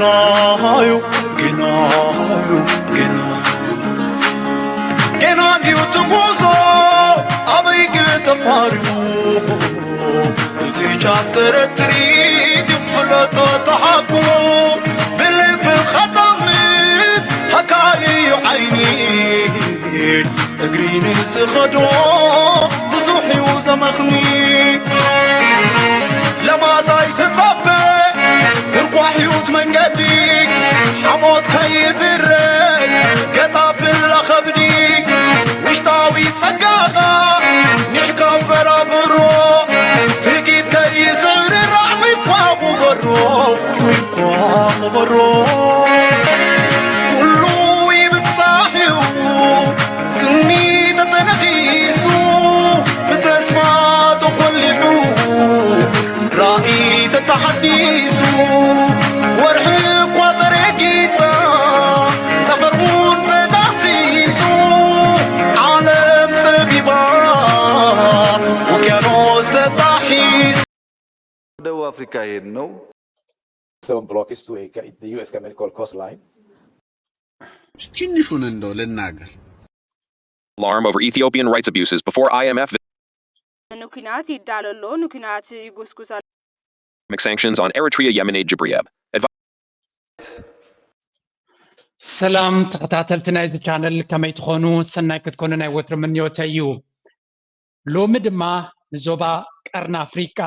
ገናዩ ገናዩ ገና ገና ድዩ ትጉዞ ኣበይ ክተፋርሙ እቲ ጫፍ ተረትሪት ፍለጦ ተሓቁ ብልቢ ኸጠምት ሃካይዩ ዓይኒ እግሪ ንዝኸዶ ብዙሕ እዩ ዘመኽኒ ለማዛይ ትጸበ ህርኳሕ ህይወት መንገዲ ሓሞት ከይዝረግ ገጣ ብላ ኸብዲ ውሽጣዊ ጸጋኻ ኒሕካ በራብሮ ትጊት ከይስዕርራዕ ምኳ ጉበሮ ምኳ ጉበሮ ኩሉ ይብጻሕ እዩ ስኒ ተተነኺሱ ብተስፋ ተኾሊዑ ራእይ ተተሓዲሱ ወርሒ እኳ ተረጊጻ ጠፈር እውን ተዳህሲሱ ዓለም ጸቢባ ውቅያኖስ ተጣሒሱ ደቡብ አፍሪካ ይሄድ ነው። Seven block is to a U S chemical coastline. ትንሹን እንደው ልናገር። Alarm over Ethiopian rights abuses before I M F ንኲናት ይዳሎ ኣሎ፣ ንኲናት ይጉስጉስ ኣሎ። Sanctions on Eritrea Yemen aid Jibriyab. ሰላም ተኸታተልቲ ናይዚ ቻነል ከመይ ትኾኑ? ሰናይ ክትኮኑ ናይ ወትሩ ምንዮተይ እዩ። ሎሚ ድማ ንዞባ ቀርኒ ኣፍሪቃ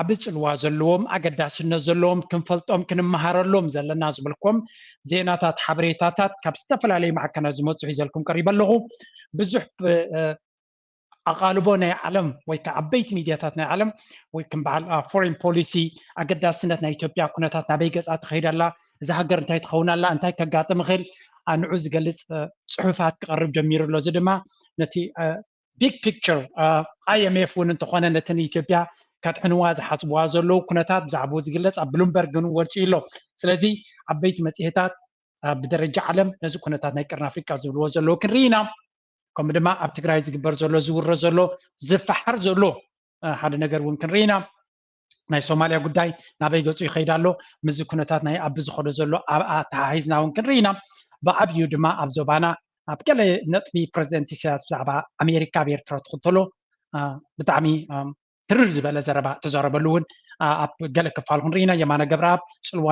ዓቢ ጽልዋ ዘለዎም ኣገዳስነት ዘለዎም ክንፈልጦም ክንመሃረሎም ዘለና ዝበልኩም ዜናታት ሓበሬታታት ካብ ዝተፈላለዩ ማዕከናት ዝመጹ ሒዘልኩም ቀሪበ ኣለኹ። ብዙሕ ኣቓልቦ ናይ ዓለም ወይ ከዓ ዓበይቲ ሚድያታት ናይ ዓለም ወይ ከም በዓል ፎሬን ፖሊሲ ኣገዳስነት ናይ ኢትዮጵያ ኩነታት ናበይ ገፃ ትኸይድ ኣላ እዛ ሃገር እንታይ ትኸውን ኣላ እንታይ ከጋጥም ይኽእል ንዑ ዝገልፅ ፅሑፋት ክቐርብ ጀሚሩ ኣሎ እዚ ድማ ነቲ big picture I M F እውን እንተኾነ ነቲ ንኢትዮጵያ ከድሕንዋ ዝሓስብዋ ዘለዉ ኩነታት ብዛዕባኡ ዝግለፅ ኣብ ብሉምበርግ እውን ወፂኡ ኣሎ ስለዚ ዓበይቲ መፅሄታት ብደረጃ ዓለም ነዚ ኩነታት ናይ ቀርኒ ኣፍሪቃ ዝብልዎ ዘለዉ ክንርኢ ኢና ከምኡ ድማ ኣብ ትግራይ ዝግበር ዘሎ ዝውረ ዘሎ ዝፈሓር ዘሎ ሓደ ነገር እውን ክንርኢ ኢና ናይ ሶማልያ ጉዳይ ናበይ ገፁ ይኸይድ ኣሎ ምስዚ ኩነታት ናይ ኣብ ዝኸዶ ዘሎ ኣብ ኣተሓሒዝና እውን ክንርኢ ኢና ብዓብዩ ድማ ኣብ ዞባና ኣብ ገለ ነጥቢ ፕረዚደንት ኢሳያስ ብዛዕባ ኣሜሪካ ኣብ ኤርትራ ትኽተሎ ብጣዕሚ ትርር ዝበለ ዘረባ ተዛረበሉ እውን ኣብ ገለ ክፋል ክንርኢ ኢና የማነ ገብረኣብ ፅልዋ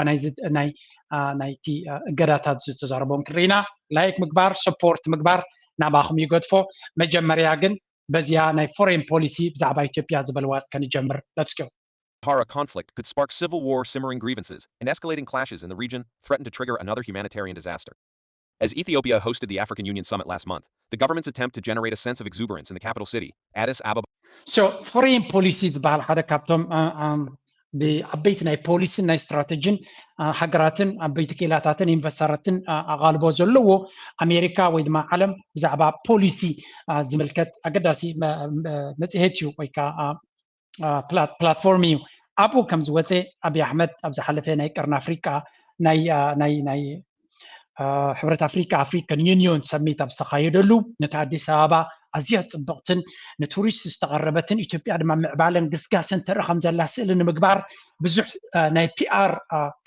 ናይቲ እገዳታት ዝተዛረቦም ክንርኢ ኢና ላይክ ምግባር ሰፖርት ምግባር ናባኹም ይገድፎ መጀመርያ ግን በዚያ ናይ ፎሬን ፖሊሲ ብዛዕባ ኢትዮጵያ ዝበልዋ እስከ ንጀምር let's go Amhara conflict could spark civil war, simmering grievances, and escalating clashes in the region threaten to trigger another humanitarian disaster. As Ethiopia hosted the African Union Summit last month, the government's attempt to generate a sense of exuberance in the capital city, Addis Ababa, so foreign policy ዝበሃል ሓደ ካብቶም ብዓበይቲ ናይ ፖሊሲን ናይ ስትራተጂን ሃገራትን ዓበይቲ ክኢላታትን ኢንቨስተራትን ኣቓልቦ ዘለዎ ኣሜሪካ ወይ ድማ ዓለም ብዛዕባ ፖሊሲ ዝምልከት ኣገዳሲ መፅሄት እዩ ወይ ከዓ ፕላትፎርም እዩ ኣብኡ ከም ዝወፀ ኣብይ ኣሕመድ ኣብ ዝሓለፈ ናይ ቀርኒ ኣፍሪቃ ናይ ናይ ናይ ሕብረት ኣፍሪቃ ኣፍሪካን ዩኒዮን ሰሚት ኣብ ዝተኻየደሉ ነቲ ኣዲስ ኣበባ ኣዝያ ፅብቕትን ንቱሪስት ዝተቐረበትን ኢትዮጵያ ድማ ምዕባለን ግስጋሰን ተርኢ ከም ዘላ ስእሊ ንምግባር ብዙሕ ናይ ፒኣር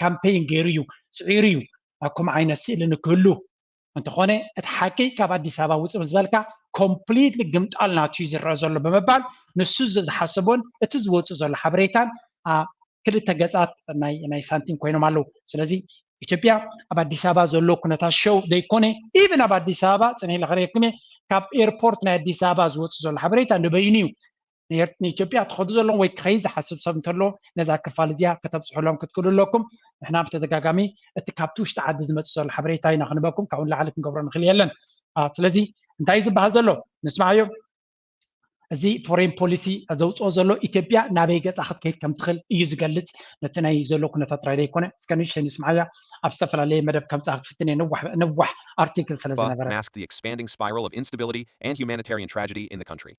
ካምፔይን ገይሩ እዩ ፅዒሩ እዩ ከምኡ ዓይነት ስእሊ ንክህሉ እንተኾነ እቲ ሓቂ ካብ ኣዲስ ኣበባ ውፅእ ዝበልካ ኮምፕሊትሊ ግምጣል ናቱ እዩ ዝረአ ዘሎ ብምባል ንሱ ዝሓሰቦን እቲ ዝወፅእ ዘሎ ሓበሬታን ክልተ ገፃት ናይ ሳንቲም ኮይኖም ኣለዉ ስለዚ ኢትዮጵያ ኣብ ኣዲስ ኣበባ ዘሎ ኩነታት ሸው ዘይኮነ ኢቨን ኣብ ኣዲስ ኣበባ ፅንሕ ኢለ ክርእየኩም እየ ካብ ኤርፖርት ናይ ኣዲስ ኣበባ ዝወፅእ ዘሎ ሓበሬታ ንበይኑ እዩ ንኢትዮጵያ ትኸዱ ዘለኹም ወይ ክኸይድ ዝሓስብ ሰብ እንተሎ ነዛ ክፋል እዚኣ ከተብፅሑሎም ክትክእሉ ኣለኩም ንሕና ብተደጋጋሚ እቲ ካብቲ ውሽጢ ዓዲ ዝመፅእ ዘሎ ሓበሬታ ኢና ክንበኩም ካብኡ ንላዕሊ ክንገብሮ ንኽእል የለን ስለዚ እንታይ ዝበሃል ዘሎ ንስማዓዮ እዚ ፎሬን ፖሊሲ ዘውፅኦ ዘሎ ኢትዮጵያ ናበይ ገፃ ክትከይድ ከም ትኽእል እዩ ዝገልፅ ነቲ ናይ ዘሎ ኩነታት ጥራይ ዘይኮነ እስከ ንእሽተይ ንስምዓያ ኣብ ዝተፈላለየ መደብ ከምፃ ክፍትን እየ ነዋሕ ኣርቲክል ስለ ዝነበረ mask the expanding spiral of instability and humanitarian tragedy in the country.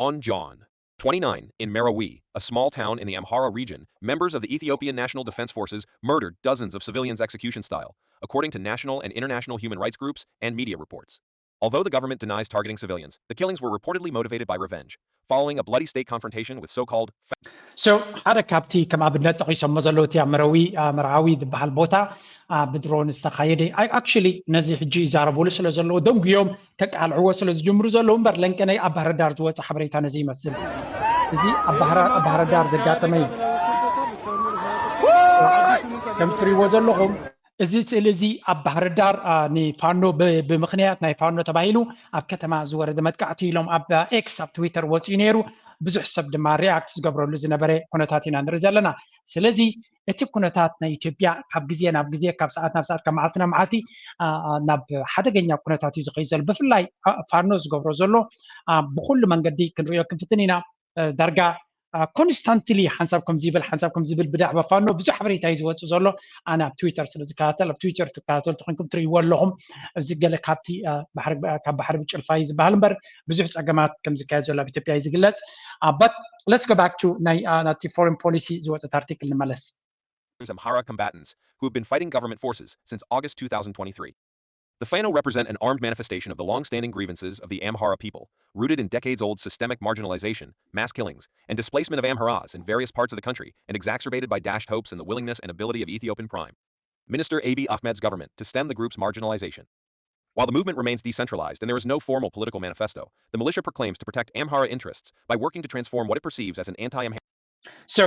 On John twenty-nine, in Marawi, a small town in the Amhara region, members of the Ethiopian National Defense Forces murdered dozens of civilians execution style, according to national and international human rights groups and media reports. Although the government denies targeting civilians, the killings were reportedly motivated by revenge, following a bloody state confrontation with so-called so ሓደ ካብቲ ከም ኣብነት ጠቂሶሞ ዘለዉ እቲ ኣብ መረዊ መርዓዊ ዝበሃል ቦታ ብድሮን ዝተኻየደ actually ነዚ ሕጂ ይዛረብሉ ስለ ዘለዉ ደንጉዮም ከቃልዕዎ ስለ ዝጅምሩ ዘለዉ እምበር ለንቀነይ ኣብ ባህርዳር ዝወፀ ሓበሬታ ነዚ ይመስል። እዚ ኣብ ባህርዳር ዘጋጠመ እዩ። ከም ትሪእዎ ዘለኹም እዚ ስእሊ እዚ ኣብ ባህርዳር ንፋኖ ብምኽንያት ናይ ፋኖ ተባሂሉ ኣብ ከተማ ዝወረደ መጥቃዕቲ ኢሎም ኣብ ኤክስ ኣብ ትዊተር ወፂኡ ነይሩ። ብዙሕ ሰብ ድማ ሪያክት ዝገብረሉ ዝነበረ ኩነታት ኢና ንርኢ ዘለና። ስለዚ እቲ ኩነታት ናይ ኢትዮጵያ ካብ ግዜ ናብ ግዜ ካብ ሰዓት ናብ ሰዓት ካብ መዓልቲ ናብ መዓልቲ ናብ ሓደገኛ ኩነታት እዩ ዝኸይድ ዘሎ። ብፍላይ ፋኖ ዝገብሮ ዘሎ ብኩሉ መንገዲ ክንሪኦ ክንፍትን ኢና። ዳርጋ ኮንስታንትሊ ሓንሳብ ከምዚ ይብል ሓንሳብ ከምዚ ይብል ብዛዕባ ፋኖ ብዙሕ ሓበሬታ እዩ ዝወፅእ ዘሎ። ኣነ ኣብ ትዊተር ስለ ዝከታተል ኣብ ትዊተር ትከታተሉ ተኮንኩም ትርእይዎ ኣለኹም። እዚ ገለ ካብቲ ካብ ባሕሪ ብጭልፋ እዩ ዝበሃል እምበር ብዙሕ ፀገማት ከም ዝካየድ ዘሎ ኣብ ኢትዮጵያ እዩ ዝግለፅ። But let's go back to ናይ ናቲ ፎሬን ፖሊሲ ዝወፀት ኣርቲክል ንመለስ። Amhara combatants who have been fighting government forces since August two thousand twenty-three. The Fano represent an armed manifestation of the long-standing grievances of the Amhara people, rooted in decades-old systemic marginalization, mass killings, and displacement of Amharas in various parts of the country, and exacerbated by dashed hopes in the willingness and ability of Ethiopian Prime Minister Abiy Ahmed's government to stem the group's marginalization. While the movement remains decentralized and there is no formal political manifesto, the militia proclaims to protect Amhara interests by working to transform what it perceives as an anti-Amhara So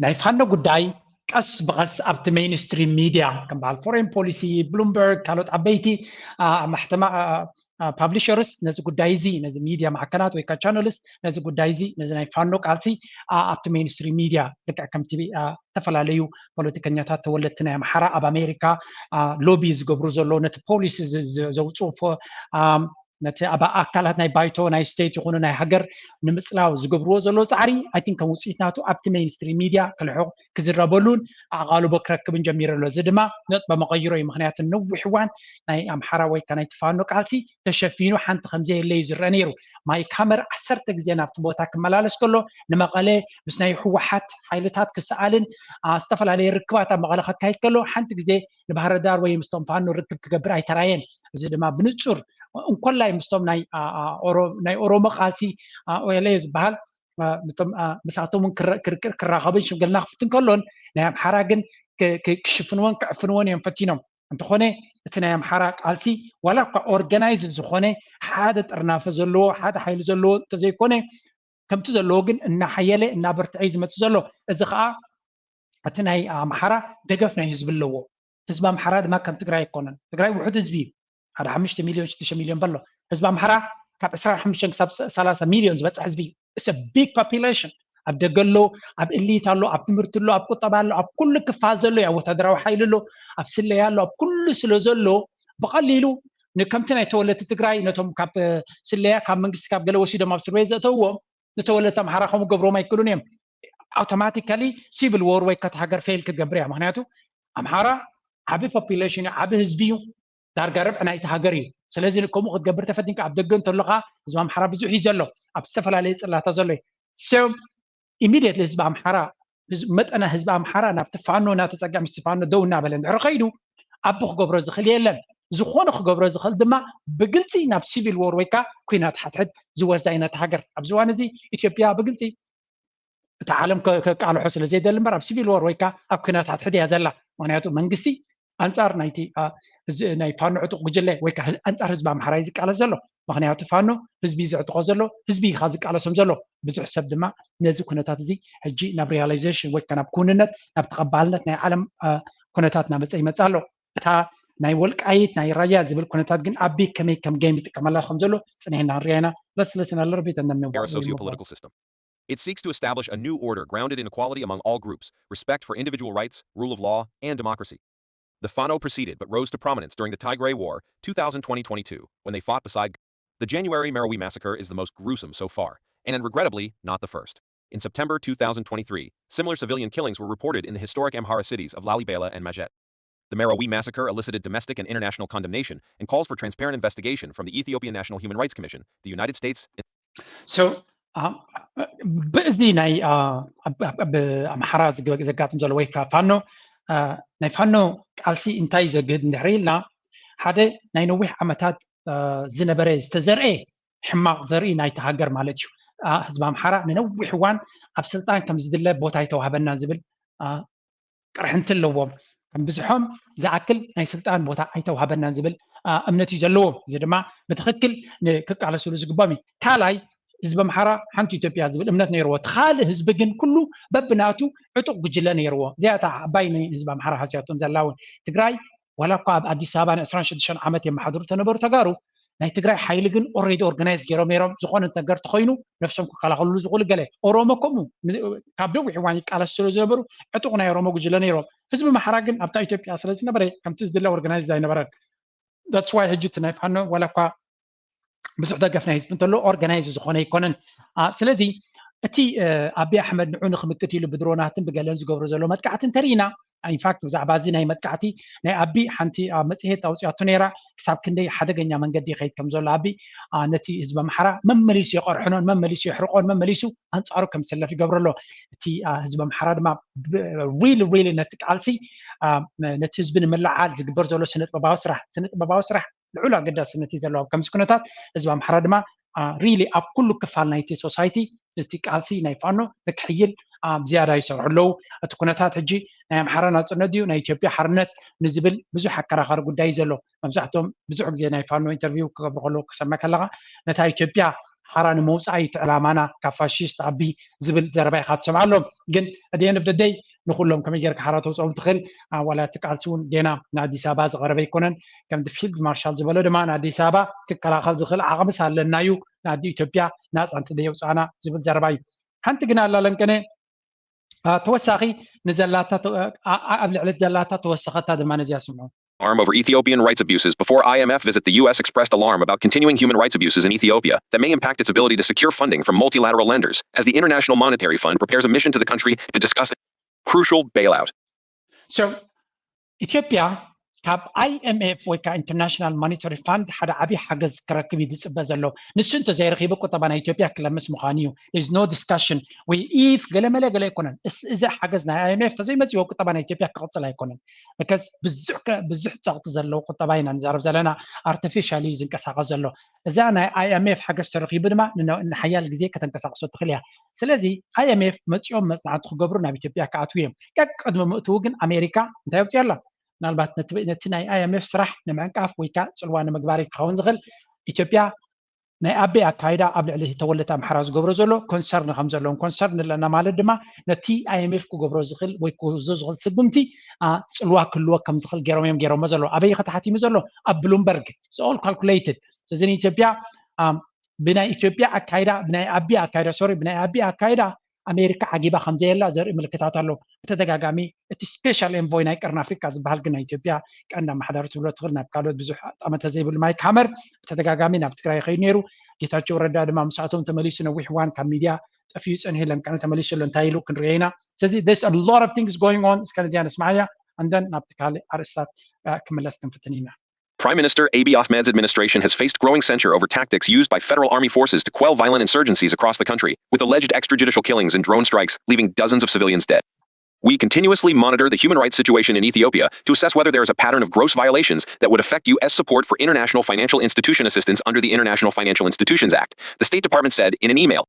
ናይ ፋኖ ጉዳይ ቀስ ብቐስ ኣብቲ ሜይንስትሪም ሚድያ ከም በዓል ፎሬን ፖሊሲ፣ ብሉምበርግ፣ ካልኦት ዓበይቲ ማሕተማ ፓብሊሸርስ ነዚ ጉዳይ እዚ ነዚ ሚድያ ማዕከናት ወይ ከዓ ቻነልስ ነዚ ጉዳይ እዚ ነዚ ናይ ፋኖ ቃልሲ ኣብቲ ሜይንስትሪም ሚድያ ልክዕ ከምቲ ዝተፈላለዩ ፖለቲከኛታት ተወለድቲ ናይ ኣምሓራ ኣብ ኣሜሪካ ሎቢ ዝገብሩ ዘለዉ ነቲ ፖሊሲ ዘውፅኡ ነቲ ኣብ ኣካላት ናይ ባይቶ ናይ ስቴት ይኹኑ ናይ ሃገር ንምፅላው ዝገብርዎ ዘለዉ ፃዕሪ ኣይን ከም ውፅኢት ናቱ ኣብቲ ሜይንስትሪም ሚድያ ክልሕቕ ክዝረበሉን ኣቓልቦ ክረክብን ጀሚሩ ኣሎ። እዚ ድማ ነጥበ መቐይሮ እዩ። ምክንያቱ ነዊሕ እዋን ናይ ኣምሓራ ወይ ከ ናይ ትፋኖ ቃልሲ ተሸፊኑ ሓንቲ ከምዘየለ እዩ ዝረአ ነይሩ። ማይክ ሃመር ዓሰርተ ግዜ ናብቲ ቦታ ክመላለስ ከሎ ንመቐለ ምስ ናይ ህወሓት ሓይልታት ክሰኣልን ዝተፈላለየ ርክባት ኣብ መቐለ ከካይድ ከሎ ሓንቲ ግዜ ንባህርዳር ወይ ምስቶም ፋኖ ርክብ ክገብር ኣይተራየን። እዚ ድማ ብንፁር እንኮላይ ምስቶም ናይ ኦሮሞ ቃልሲ ኦኤልኤ ዝበሃል ምስኣቶም እውን ክራኸብን ሽምግልና ክፍትን ከሎን ናይ ኣምሓራ ግን ክሽፍንዎን ክዕፍንዎን እዮም ፈቲኖም። እንተኾነ እቲ ናይ ኣምሓራ ቃልሲ ዋላ እኳ ኦርጋናይዝ ዝኾነ ሓደ ጥርናፈ ዘለዎ ሓደ ሓይሊ ዘለዎ እንተዘይኮነ ከምቲ ዘለዎ ግን እናሓየለ እናበርትዐ እዩ ዝመፅእ ዘሎ። እዚ ከዓ እቲ ናይ ኣምሓራ ደገፍ ናይ ህዝቢ ኣለዎ። ህዝቢ ኣምሓራ ድማ ከም ትግራይ ኣይኮነን። ትግራይ ውሑድ ህዝቢ እዩ። ሓደ ሓሙሽተ ሚልዮን ሽዱሽተ ሚልዮን በሎ። ህዝቢ ኣምሓራ ካብ ዕስራን ሓሙሽተን ክሳብ ሰላሳ ሚልዮን ዝበፅሕ ህዝቢ እዩ። It's a big population። ኣብ ደገ ኣሎ፣ ኣብ እሊት ኣሎ፣ ኣብ ትምህርቲ ኣሎ፣ ኣብ ቁጠባ ኣሎ፣ ኣብ ኩሉ ክፋል ዘሎ እዩ። ኣብ ወታደራዊ ሓይሊ ኣሎ፣ ኣብ ስለያ ኣሎ፣ ኣብ ኩሉ ስለ ዘሎ ብቐሊሉ ንከምቲ ናይ ተወለድቲ ትግራይ ነቶም ካብ ስለያ ካብ መንግስቲ ካብ ገለ ወሲዶም ኣብ እስር ቤት ዘእተውዎም ንተወለድቲ ኣምሓራ ከምኡ ገብሮም ኣይክእሉን እዮም። ኣውቶማቲካሊ ሲቪል ዎር ወይ ከቲ ሃገር ፌል ክትገብር እያ። ምክንያቱ ኣምሓራ ዓቢ ፖፑሌሽን እዩ፣ ዓቢ ህዝቢ እዩ፣ ዳርጋ ርብዒ ናይቲ ሃገር እዩ። ስለዚ ከምኡ ክትገብር ተፈቲንካ ኣብ ደገ እንተሎካ ህዝቢ ኣምሓራ ብዙሕ እዩ ዘሎ፣ ኣብ ዝተፈላለየ ፅላታ ዘሎ እዩ። ኢሚድየትሊ ህዝቢ ኣምሓራ መጠና ህዝቢ ኣምሓራ ናብቲ ፋኖ እናተፀግዐ ምስቲ ፋኖ ደው እናበለ እንድሕር ከይዱ ኣቢ ክገብሮ ዝኽእል የለን። ዝኾነ ክገብሮ ዝኽእል ድማ ብግልፂ ናብ ሲቪል ዎር ወይ ከዓ ኩናት ሓድሕድ ዝወስዳ እዩ ነቲ ሃገር። ኣብዚ እዋን እዚ ኢትዮጵያ ብግልፂ እቲ ዓለም ከቃልሖ ስለ ዘይደሊ እምበር ኣብ ሲቪል ዎር ወይ ከዓ ኣብ ኩናት ሓድሕድ እያ ዘላ። ምክንያቱ መንግስቲ ኣንፃር ናይቲ ናይ ፋኖ ዕጡቕ ጉጅለ ወይ ከዓ ኣንፃር ህዝቢ ኣምሓራ እዩ ዝቃለስ ዘሎ። ምክንያቱ ፋኖ ህዝቢ እዩ ዘዕጥቖ ዘሎ፣ ህዝቢ እዩ ዝቃለሶም ዘሎ። ብዙሕ ሰብ ድማ ነዚ ኩነታት እዚ ሕጂ ናብ ሪያላይዜሽን ወይ ከዓ ናብ ክውንነት ናብ ተቐባልነት ናይ ዓለም ኩነታት እናመፀ ይመፅእ ኣሎ። እታ ናይ ወልቃይት ናይ ራያ ዝብል ኩነታት ግን ኣቢ ከመይ ከም ጌም ይጥቀመላ ከም ዘሎ ፅንሕና ንሪኣ ኢና። ለስለስና ለርቤት Our socio-political system. It seeks to establish a new order grounded in equality among all groups, respect for individual rights, rule of law, and democracy. The Fano preceded but rose to prominence during the Tigray War, two thousand twenty-twenty-two, when they fought beside. The January Marawi massacre is the most gruesome so far, and regrettably, not the first. In September two thousand twenty-three, similar civilian killings were reported in the historic Amhara cities of Lalibela and Majet. The Marawi massacre elicited domestic and international condemnation and calls for transparent investigation from the Ethiopian National Human Rights Commission, the United States. So, ብእዚ ናይ ኣብ ኣምሓራ ዘጋጥም ዘሎ ወይ ከዓ ፋኖ ናይ ፋኖ ቃልሲ እንታይ ዘግህድ እንድሕር ኢልና ሓደ ናይ ነዊሕ ዓመታት ዝነበረ ዝተዘርአ ሕማቕ ዘርኢ ናይቲ ሃገር ማለት እዩ። ህዝቢ ኣምሓራ ንነዊሕ እዋን ኣብ ስልጣን ከም ዝድለ ቦታ ኣይተዋህበና ዝብል ቅርሕንቲ ኣለዎም። ከም ብዝሖም ዝኣክል ናይ ስልጣን ቦታ ኣይተዋህበናን ዝብል እምነት እዩ ዘለዎም። እዚ ድማ ብትኽክል ክቃለስሉ ዝግባኦም እዩ። ካልኣይ፣ ህዝቢ ኣምሓራ ሓንቲ ኢትዮጵያ ዝብል እምነት ነይርዎ። እቲ ካልእ ህዝቢ ግን ኩሉ በብናቱ ዕጡቕ ጉጅለ ነይርዎ። እዚኣ እታ ዓባይ ንህዝቢ ኣምሓራ ሃስያቶም ዘላ እውን። ትግራይ ዋላ እኳ ኣብ ኣዲስ ኣበባ ን ዕስራን ሽዱሽተን ዓመት የመሓድሩ ተነበሩ ተጋሩ፣ ናይ ትግራይ ሓይሊ ግን ኦሬዲ ኦርጋናይዝ ገይሮም ነይሮም። ዝኾነ ነገር ተኾይኑ ነብሶም ክከላኸልሉ ዝኽእሉ ገለ። ኦሮሞ ከምኡ ካብ ነዊሕ እዋን ይቃለሱ ስለ ዝነበሩ ዕጡቕ ናይ ኦሮሞ ጉጅለ ነይሮም። ህዝቢ ኣምሓራ ግን ኣብታ ኢትዮጵያ ስለ ዝነበረ ከምቲ ዝድለ ኦርጋናይዝ ኣይነበረን። That's why ሕጂ እቲ ናይ ፋኖ ዋላ እኳ ብዙሕ ደገፍ ናይ ህዝቢ እንተሎ ኦርጋናይዝ ዝኾነ ኣይኮነን። ስለዚ እቲ ኣቢ ኣሕመድ ንዑ ንክምክት ኢሉ ብድሮናትን ብገለን ዝገብሮ ዘሎ መጥቃዕቲ እንተርኢና፣ ኢንፋክት ብዛዕባ እዚ ናይ መጥቃዕቲ ናይ ኣቢ ሓንቲ ኣብ መፅሄት ኣውፅኣቶ ነይራ፣ ክሳብ ክንደይ ሓደገኛ መንገዲ ይኸይድ ከም ዘሎ ኣቢ ነቲ ህዝቢ ኣምሓራ መመሊሱ የቐርሕኖን መመሊሱ የሕርቆን መመሊሱ ኣንፃሩ ከም ዝሰለፍ ይገብሮ ኣሎ። እቲ ህዝቢ ኣምሓራ ድማ ሪሊ ሪሊ ነቲ ቃልሲ ነቲ ህዝቢ ንምልዓል ዝግበር ዘሎ ስነ ጥበባዊ ስራሕ ስነ ጥበባዊ ስራሕ ልዑል ኣገዳስነት እዩ ዘለዎ። ከምዚ ኩነታት ህዝቢ ኣምሓራ ድማ ሪሊ ኣብ ኩሉ ክፋል ናይቲ ሶሳይቲ እቲ ቃልሲ ናይ ፋኖ ንክሕይል ዝያዳ ይሰርሑ ኣለዉ። እቲ ኩነታት ሕጂ ናይ ኣምሓራ ናፅነት ድዩ ናይ ኢትዮጵያ ሓርነት ንዝብል ብዙሕ ኣከራኻሪ ጉዳይ እዩ ዘሎ። መብዛሕትኦም ብዙሕ ግዜ ናይ ፋኖ ኢንተርቪው ክገብሩ ከለዉ ክሰምዕ ከለኻ ነታ ኢትዮጵያ ሓራ ንምውፃእ እዩ እቲ ዕላማና ካብ ፋሽስት ኣቢ ዝብል ዘረባ ኢኻ ትሰምዓሎም። ግን ኣት ኤንድ ኦፍ ደይ ንኩሎም ከመይ ጌርካ ሓራ ተውፅኦም ትኽእል? ዋላ እቲ ቃልሲ እውን ጌና ንኣዲስ ኣበባ ዝቐረበ ኣይኮነን። ከምቲ ፊልድ ማርሻል ዝበሎ ድማ ንኣዲስ ኣበባ ክከላኸል ዝኽእል ዓቕምስ ኣለና እዩ ንኣዲ ኢትዮጵያ ናፃ እንተደየውፃና ዝብል ዘረባ እዩ። ሓንቲ ግን ኣላ ለንቀነ ተወሳኺ ንዘላታ ኣብ ልዕሊ ዘላታ ተወሰኸታ ድማ ነዚያ ስምዑ። Alarm over Ethiopian rights abuses before I M F visit. The U S expressed alarm about continuing human rights abuses in Ethiopia that may impact its ability to secure funding from multilateral lenders as the International Monetary Fund prepares a mission to the country to discuss a crucial bailout. So ኢትዮጵያ ካብ I M F ወይ ከዓ ኢንተርናሽናል ሞኒተሪ ፋንድ ሓደ ዓብዪ ሓገዝ ክረክብ እዩ ዝፅበ ዘሎ። ንሱ እንተዘይረኺቡ ቁጠባ ናይ ኢትዮጵያ ክለምስ ምዃኑ እዩ። No discussion ወይ ኢፍ ገለመለ ገለ ኣይኮነን። እዚ ሓገዝ ናይ I M F ተዘይመፅዎ ቁጠባ ናይ ኢትዮጵያ ክቕፅል ኣይኮነን። ከስ ብዙሕ ጸቕጢ ዘለዎ ቁጠባ ኢና ንዛረብ ዘለና። ኣርቲፊሻል እዩ ዝንቀሳቐስ ዘሎ። እዛ ናይ I M F ሓገዝ ተረኺቡ ድማ ንሓያል ግዜ ከተንቀሳቕሶ ትኽእል እያ። ስለዚ I M F መፂኦም መፅናዕቲ ክገብሩ ናብ ኢትዮጵያ ክኣትዉ እዮም። ቅድሚ ምእትዉ ግን ኣሜሪካ እንታይ ኣውፅያ ኣላ? ምናልባት ነቲ ናይ I M F ስራሕ ንምዕንቃፍ ወይ ከዓ ፅልዋ ንምግባር ክኸውን ዝኽእል ኢትዮጵያ ናይ ኣቤ ኣካይዳ ኣብ ልዕሊ ተወለቲ ኣምሓራ ዝገብሮ ዘሎ ኮንሰርን ከም ዘለዎም ኮንሰርን ኣለና ማለት ድማ ነቲ I M F ክገብሮ ዝኽእል ወይ ክወስዶ ዝኽእል ስጉምቲ ፅልዋ ክህልዎ ከም ዝኽእል ገይሮም እዮም ገይሮሞ ዘሎ። ኣበይ ከተሓቲሙ ዘሎ? ኣብ ብሉምበርግ። All calculated። ስለዚ ንኢትዮጵያ ብናይ ኢትዮጵያ ኣካይዳ ብናይ ኣቢ ኣካይዳ ሶሪ ብናይ ኣቢ ኣካይዳ ኣሜሪካ ዓጊባ ከም ዘየላ ዘርኢ ምልክታት ኣሎ። ብተደጋጋሚ እቲ ስፔሻል ኤንቮይ ናይ ቀርኒ ኣፍሪካ ዝበሃል ግን ናይ ኢትዮጵያ ቀንዲ ኣመሓዳሪ ትብሎ ትኽእል ናብ ካልኦት ብዙሕ ጠመተ ዘይብሉ ማይክ ሃመር ብተደጋጋሚ ናብ ትግራይ ይኸይድ ነይሩ። ጌታቸው ረዳ ድማ ምስኣቶም ተመሊሱ ነዊሕ እዋን ካብ ሚድያ ጠፍዩ ፀኒሑ ለንቀነ ተመሊሱ ኣሎ እንታይ ኢሉ ክንሪኦ ኢና። ስለዚ there's a lot of things going on እስከ ነዚያ ነስማዓያ and then ናብቲ ካልእ ኣርእስታት ክምለስ ክንፍትን ኢና። Prime Minister Abiy Ahmed's administration has faced growing censure over tactics used by federal army forces to quell violent insurgencies across the country, with alleged extrajudicial killings and drone strikes leaving dozens of civilians dead. We continuously monitor the human rights situation in Ethiopia to assess whether there is a pattern of gross violations that would affect U S support for international financial institution assistance under the International Financial Institutions Act, the State Department said in an email.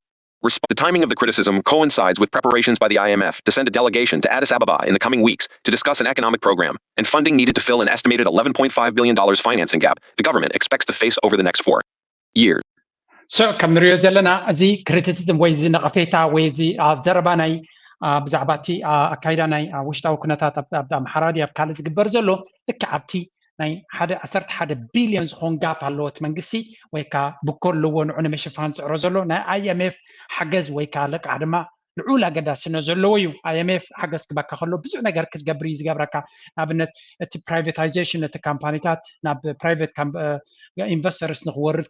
Resp- the timing of the criticism coincides with preparations by the I M F to send a delegation to Addis Ababa in the coming weeks to discuss an economic program and funding needed to fill an estimated eleven point five billion dollars financing gap the government expects to face over the next four years. So ከም ንሪኦ ዘለና እዚ ክሪቲሲዝም ወይ እዚ ነቐፌታ ወይ እዚ ኣብ ዘረባ ናይ ብዛዕባ እቲ ኣካይዳ ናይ ውሽጣዊ ኩነታት ኣብ ኣምሓራ ድዩ ኣብ ካልእ ዝግበር ዘሎ ልክዕ ኣብቲ ናይ ሓደ ዓሰርተ ሓደ ቢልዮን ዝኾን ጋፕ ኣለዎ እቲ መንግስቲ ወይ ከዓ ብኮ ኣለዎ ንዑ ንምሽፋን ዝፅዕሮ ዘሎ ናይ I M F ሓገዝ ወይ ከዓ ለቃሕ ድማ ልዑል ኣገዳስነት ዘለዎ እዩ። I M F ሓገዝ ክበካ ከሎ ብዙሕ ነገር ክትገብር እዩ ዝገብረካ። ንኣብነት እቲ ፕራይቬታይዜሽን ነቲ ካምፓኒታት ናብ ፕራይቬት ኢንቨስተርስ ንክወርድ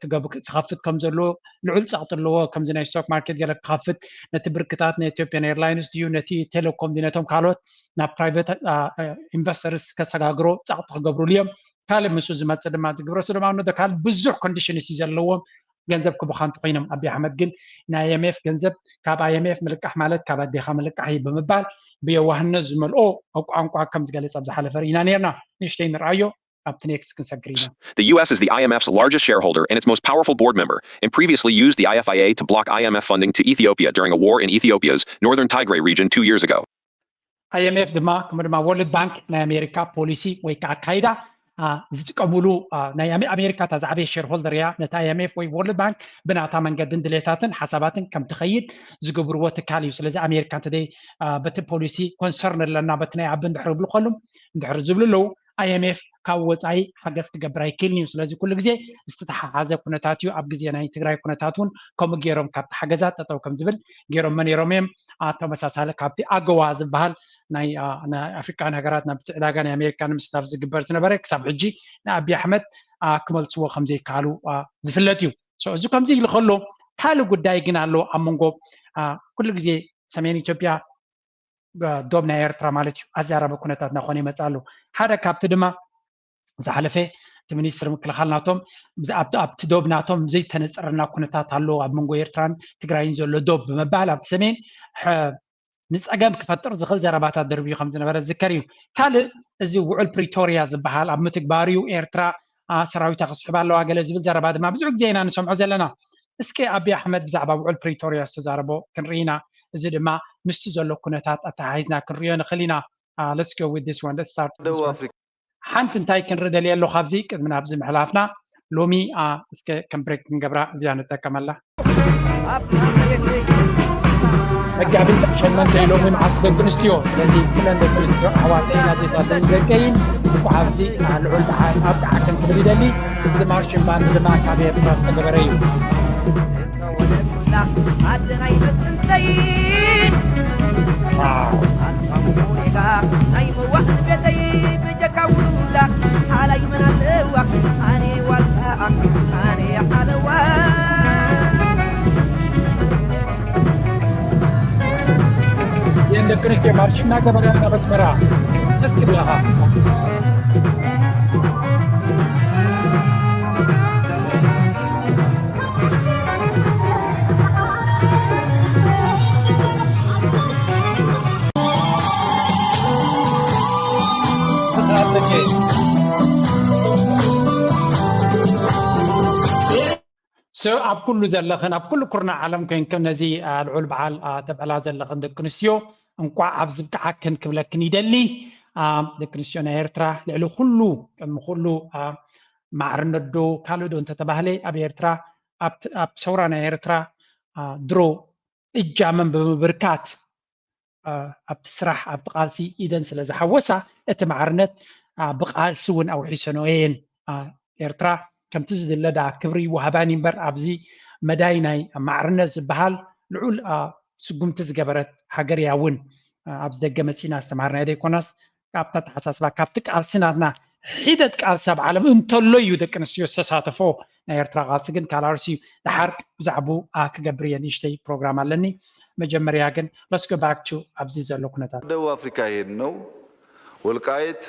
ክኸፍት ከም ዘለዎ ልዑል ፀቕጢ ኣለዎ። ከምዚ ናይ ስቶክ ማርኬት ገለ ክኸፍት ነቲ ብርክታት ናይ ኢትዮጵያን ኤርላይንስ ድዩ ነቲ ቴሌኮም ድዩ ነቶም ካልኦት ናብ ፕራይቬት ኢንቨስተርስ ከሰጋግሮ ፀቕጢ ክገብሩሉ እዮም። ካልእ ምስኡ ዝመፅእ ድማ ዝግብረ ስዶም ኣብነት ካልእ ብዙሕ ኮንዲሽንስ እዩ ዘለዎም። ገንዘብ ክብኻ እንተኮይኖም ኣቢ ኣሕመድ ግን ናይ I M F ገንዘብ ካብ I M F ምልቃሕ ማለት ካብ ኣዴኻ ምልቃሕ እዩ ብምባል ብየዋህነት ዝመልኦ ቋንቋ ከም ዝገለፀ ኣብ ዝሓለፈ ርኢና ነርና። ንእሽተይ ንርኣዮ። ኣብቲ ኔክስት ክንሰግር ኢና። The U S is the I M F's largest shareholder and its most powerful board member, and previously used the I F I A to block I M F funding to Ethiopia during a war in Ethiopia's northern Tigray region two years ago. I M F ድማ ከምኡ ድማ ወርልድ ባንክ ናይ ኣሜሪካ ፖሊሲ ወይ ከዓ ኣካይዳ ዝጥቀምሉ ናይ ኣሜሪካ እታ ዝዓበየ ሼርሆልደር እያ። ነቲ I M F ወይ ወርልድ ባንክ ብናታ መንገድን ድሌታትን ሓሳባትን ከም ትኸይድ ዝገብርዎ ትካል እዩ። ስለዚ ኣሜሪካ እንተ በቲ ፖሊሲ ኮንሰርን ኣለና በቲ ናይ ኣቢ እንድሕር ይብሉ ከሉ እንድሕር ዝብሉ ኣለዉ I M F ካብ ወፃኢ ሓገዝ ክገብር ኣይክእልን እዩ። ስለዚ ኩሉ ግዜ ዝተተሓሓዘ ኩነታት እዩ። ኣብ ግዜ ናይ ትግራይ ኩነታት እውን ከምኡ ገይሮም ካብቲ ሓገዛት ጠጠው ከም ዝብል ገይሮሞ ነይሮም እዮም። ተመሳሳሊ ካብቲ ኣገዋ ዝበሃል ናይ ኣፍሪቃን ሃገራት ናብቲ ዕዳጋ ናይ ኣሜሪካ ንምስታፍ ዝግበር ዝነበረ ክሳብ ሕጂ ንኣቢ ኣሕመድ ክመልስዎ ከም ዘይከኣሉ ዝፍለጥ እዩ። እዚ ከምዚ ኢሉ ከሎ ካልእ ጉዳይ ግን ኣሎ ኣብ መንጎ ኩሉ ግዜ ሰሜን ኢትዮጵያ ዶብ ናይ ኤርትራ ማለት እዩ ኣዘራረቢ ኩነታት እናኾነ ይመፅእ ኣሎ። ሓደ ካብቲ ድማ ዝሓለፈ እቲ ሚኒስትር ምክልኻል ናቶም ኣብቲ ዶብ ናቶም ዘይተነፀረና ኩነታት ኣሎ ኣብ መንጎ ኤርትራን ትግራይን ዘሎ ዶብ ብምባል ኣብቲ ሰሜን ንፀገም ክፈጥር ዝኽእል ዘረባታት ደርብዩ ከም ዝነበረ ዝዝከር እዩ። ካልእ እዚ ውዕል ፕሪቶርያ ዝበሃል ኣብ ምትግባርዩ ኤርትራ ሰራዊታ ክስሕብ ኣለዋ ገለ ዝብል ዘረባ ድማ ብዙሕ ግዜ ኢና ንሰምዖ ዘለና። እስኪ ኣቢ ኣሕመድ ብዛዕባ ውዕል ፕሪቶርያ ዝተዛረቦ ክንርኢ ኢና። እዚ ድማ ምስቲ ዘሎ ኩነታት ኣተሓሒዝና ክንሪኦ ንኽእል ኢና። Let's go with this one. Let's start. ደቡብ ኣፍሪካ ሓንቲ እንታይ ክንርኢ ደልየ ኣሎ ካብዚ ቅድሚ ናብዚ ምሕላፍና ሎሚ እስከ ከም ብሬክ ክንገብራ እዚኣ ንጠቀመላ። መጋቢት ሸመንተ ሎሚ መዓልቲ ደቂ ኣንስትዮ። ስለዚ ኩለን ደቂ ኣንስትዮ ኣሕዋተይን ኣዴታተይን ደቀይን እንኳዕ ኣብዚ ልዑል በዓል ኣብቅዓክን ክብል ይደሊ። እዚ ማርሽን ባንድ ድማ ካብ ኤርትራ ዝተገበረ እዩ። ዓደናይ መፅንተይ ኣንታሙ ኔጋ ናይ መዋዕል ቤተይ ብጀካ ውሉላ ሓላይ መን ኣለዋ ኣነ ዋልታ ኣነ ሓለዋ የን ደቂ ኣንስትዮ ማርሽ እናገበራ ናብ ኣስመራ ደስ ክብላኻ። ኣብ ኩሉ ዘለኽን ኣብ ኩሉ ኩርና ዓለም ኮይንክን ነዚ ልዑል በዓል ተብዕላ ዘለኽን ደቂ ኣንስትዮ እንኳዕ ኣብ ዝብቅዓክን ክብለክን ይደሊ። ደቂ ኣንስትዮ ናይ ኤርትራ ልዕሊ ኩሉ ቅድሚ ኩሉ ማዕርነት ዶ ካልእ ዶ እንተተባህለ ኣብ ኤርትራ ኣብ ሰውራ ናይ ኤርትራ ድሮ እጃመን ብምብርካት ኣብቲ ስራሕ ኣብቲ ቃልሲ ኢደን ስለ ዝሓወሳ እቲ ማዕርነት ብቃልሲ እውን ኣውሒሰንኦ እየን። ኤርትራ ከምቲ ዝድለ ደኣ ክብሪ ይወሃባን እዩ እምበር ኣብዚ መዳይ ናይ ማዕርነት ዝበሃል ልዑል ስጉምቲ ዝገበረት ሃገር እያ እውን ኣብዚ ደገ መፂና ዝተምሃርናዮ ዘይኮናስ ካብቲ ኣተሓሳስባ ካብቲ ቃልሲ ናትና ሒደት ቃልሲ ኣብ ዓለም እንተሎ እዩ ደቂ ኣንስትዮ ዝተሳተፎ ናይ ኤርትራ ቃልሲ ግን ካልኣርሲ እዩ። ደሓር ብዛዕቡ ክገብር እየ ንእሽተይ ፕሮግራም ኣለኒ። መጀመርያ ግን let's go back to ኣብዚ ዘሎ ኩነታት ደቡብ ኣፍሪካ ይሄድ ነው። ወልቃይት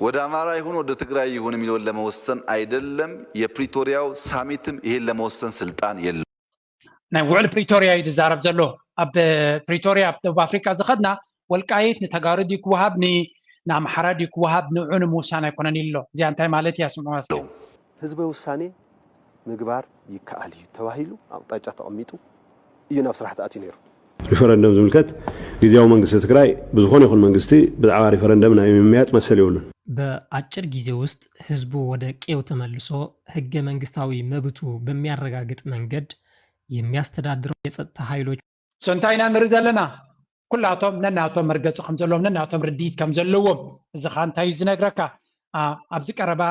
ወደ አማራ ይሁን ወደ ትግራይ ይሁን የሚለውን ለመወሰን አይደለም። የፕሪቶሪያው ሳሚትም ይሄን ለመወሰን ስልጣን የለው። ናይ ውዕል ፕሪቶርያ እዩ ዝዛረብ ዘሎ። ኣብ ፕሪቶርያ ኣብ ደቡብ ኣፍሪካ ዝኸድና ወልቃይት ንተጋሩ ድዩ ክወሃብ ንኣምሓራ ድዩ ክወሃብ ንዑ ንምውሳን ኣይኮነን ኢሉ ኣሎ። እዚኣ እንታይ ማለት እያ ስምዑ እስኪ። ህዝበ ውሳኔ ምግባር ይከኣል እዩ ተባሂሉ ኣቕጣጫ ተቐሚጡ እዩ ናብ ስራሕ ተኣትዩ ነይሩ። ሪፈረንደም ዝምልከት ግዜያዊ መንግስቲ ትግራይ ብዝኾነ ይኹን መንግስቲ ብዛዕባ ሪፈረንደም ናይ ምምያጥ መሰል የብሉን። በአጭር ጊዜ ውስጥ ህዝቡ ወደ ቀዬው ተመልሶ ህገ መንግስታዊ መብቱ በሚያረጋግጥ መንገድ የሚያስተዳድረው የጸጥታ ኃይሎች So እንታይ ኢና ንርኢ ዘለና? ኩላቶም ነናቶም መርገፂ ከም ዘለዎም ነናቶም ርድኢት ከም ዘለዎም እዚ ከዓ እንታይ እዩ ዝነግረካ? ኣብዚ ቀረባ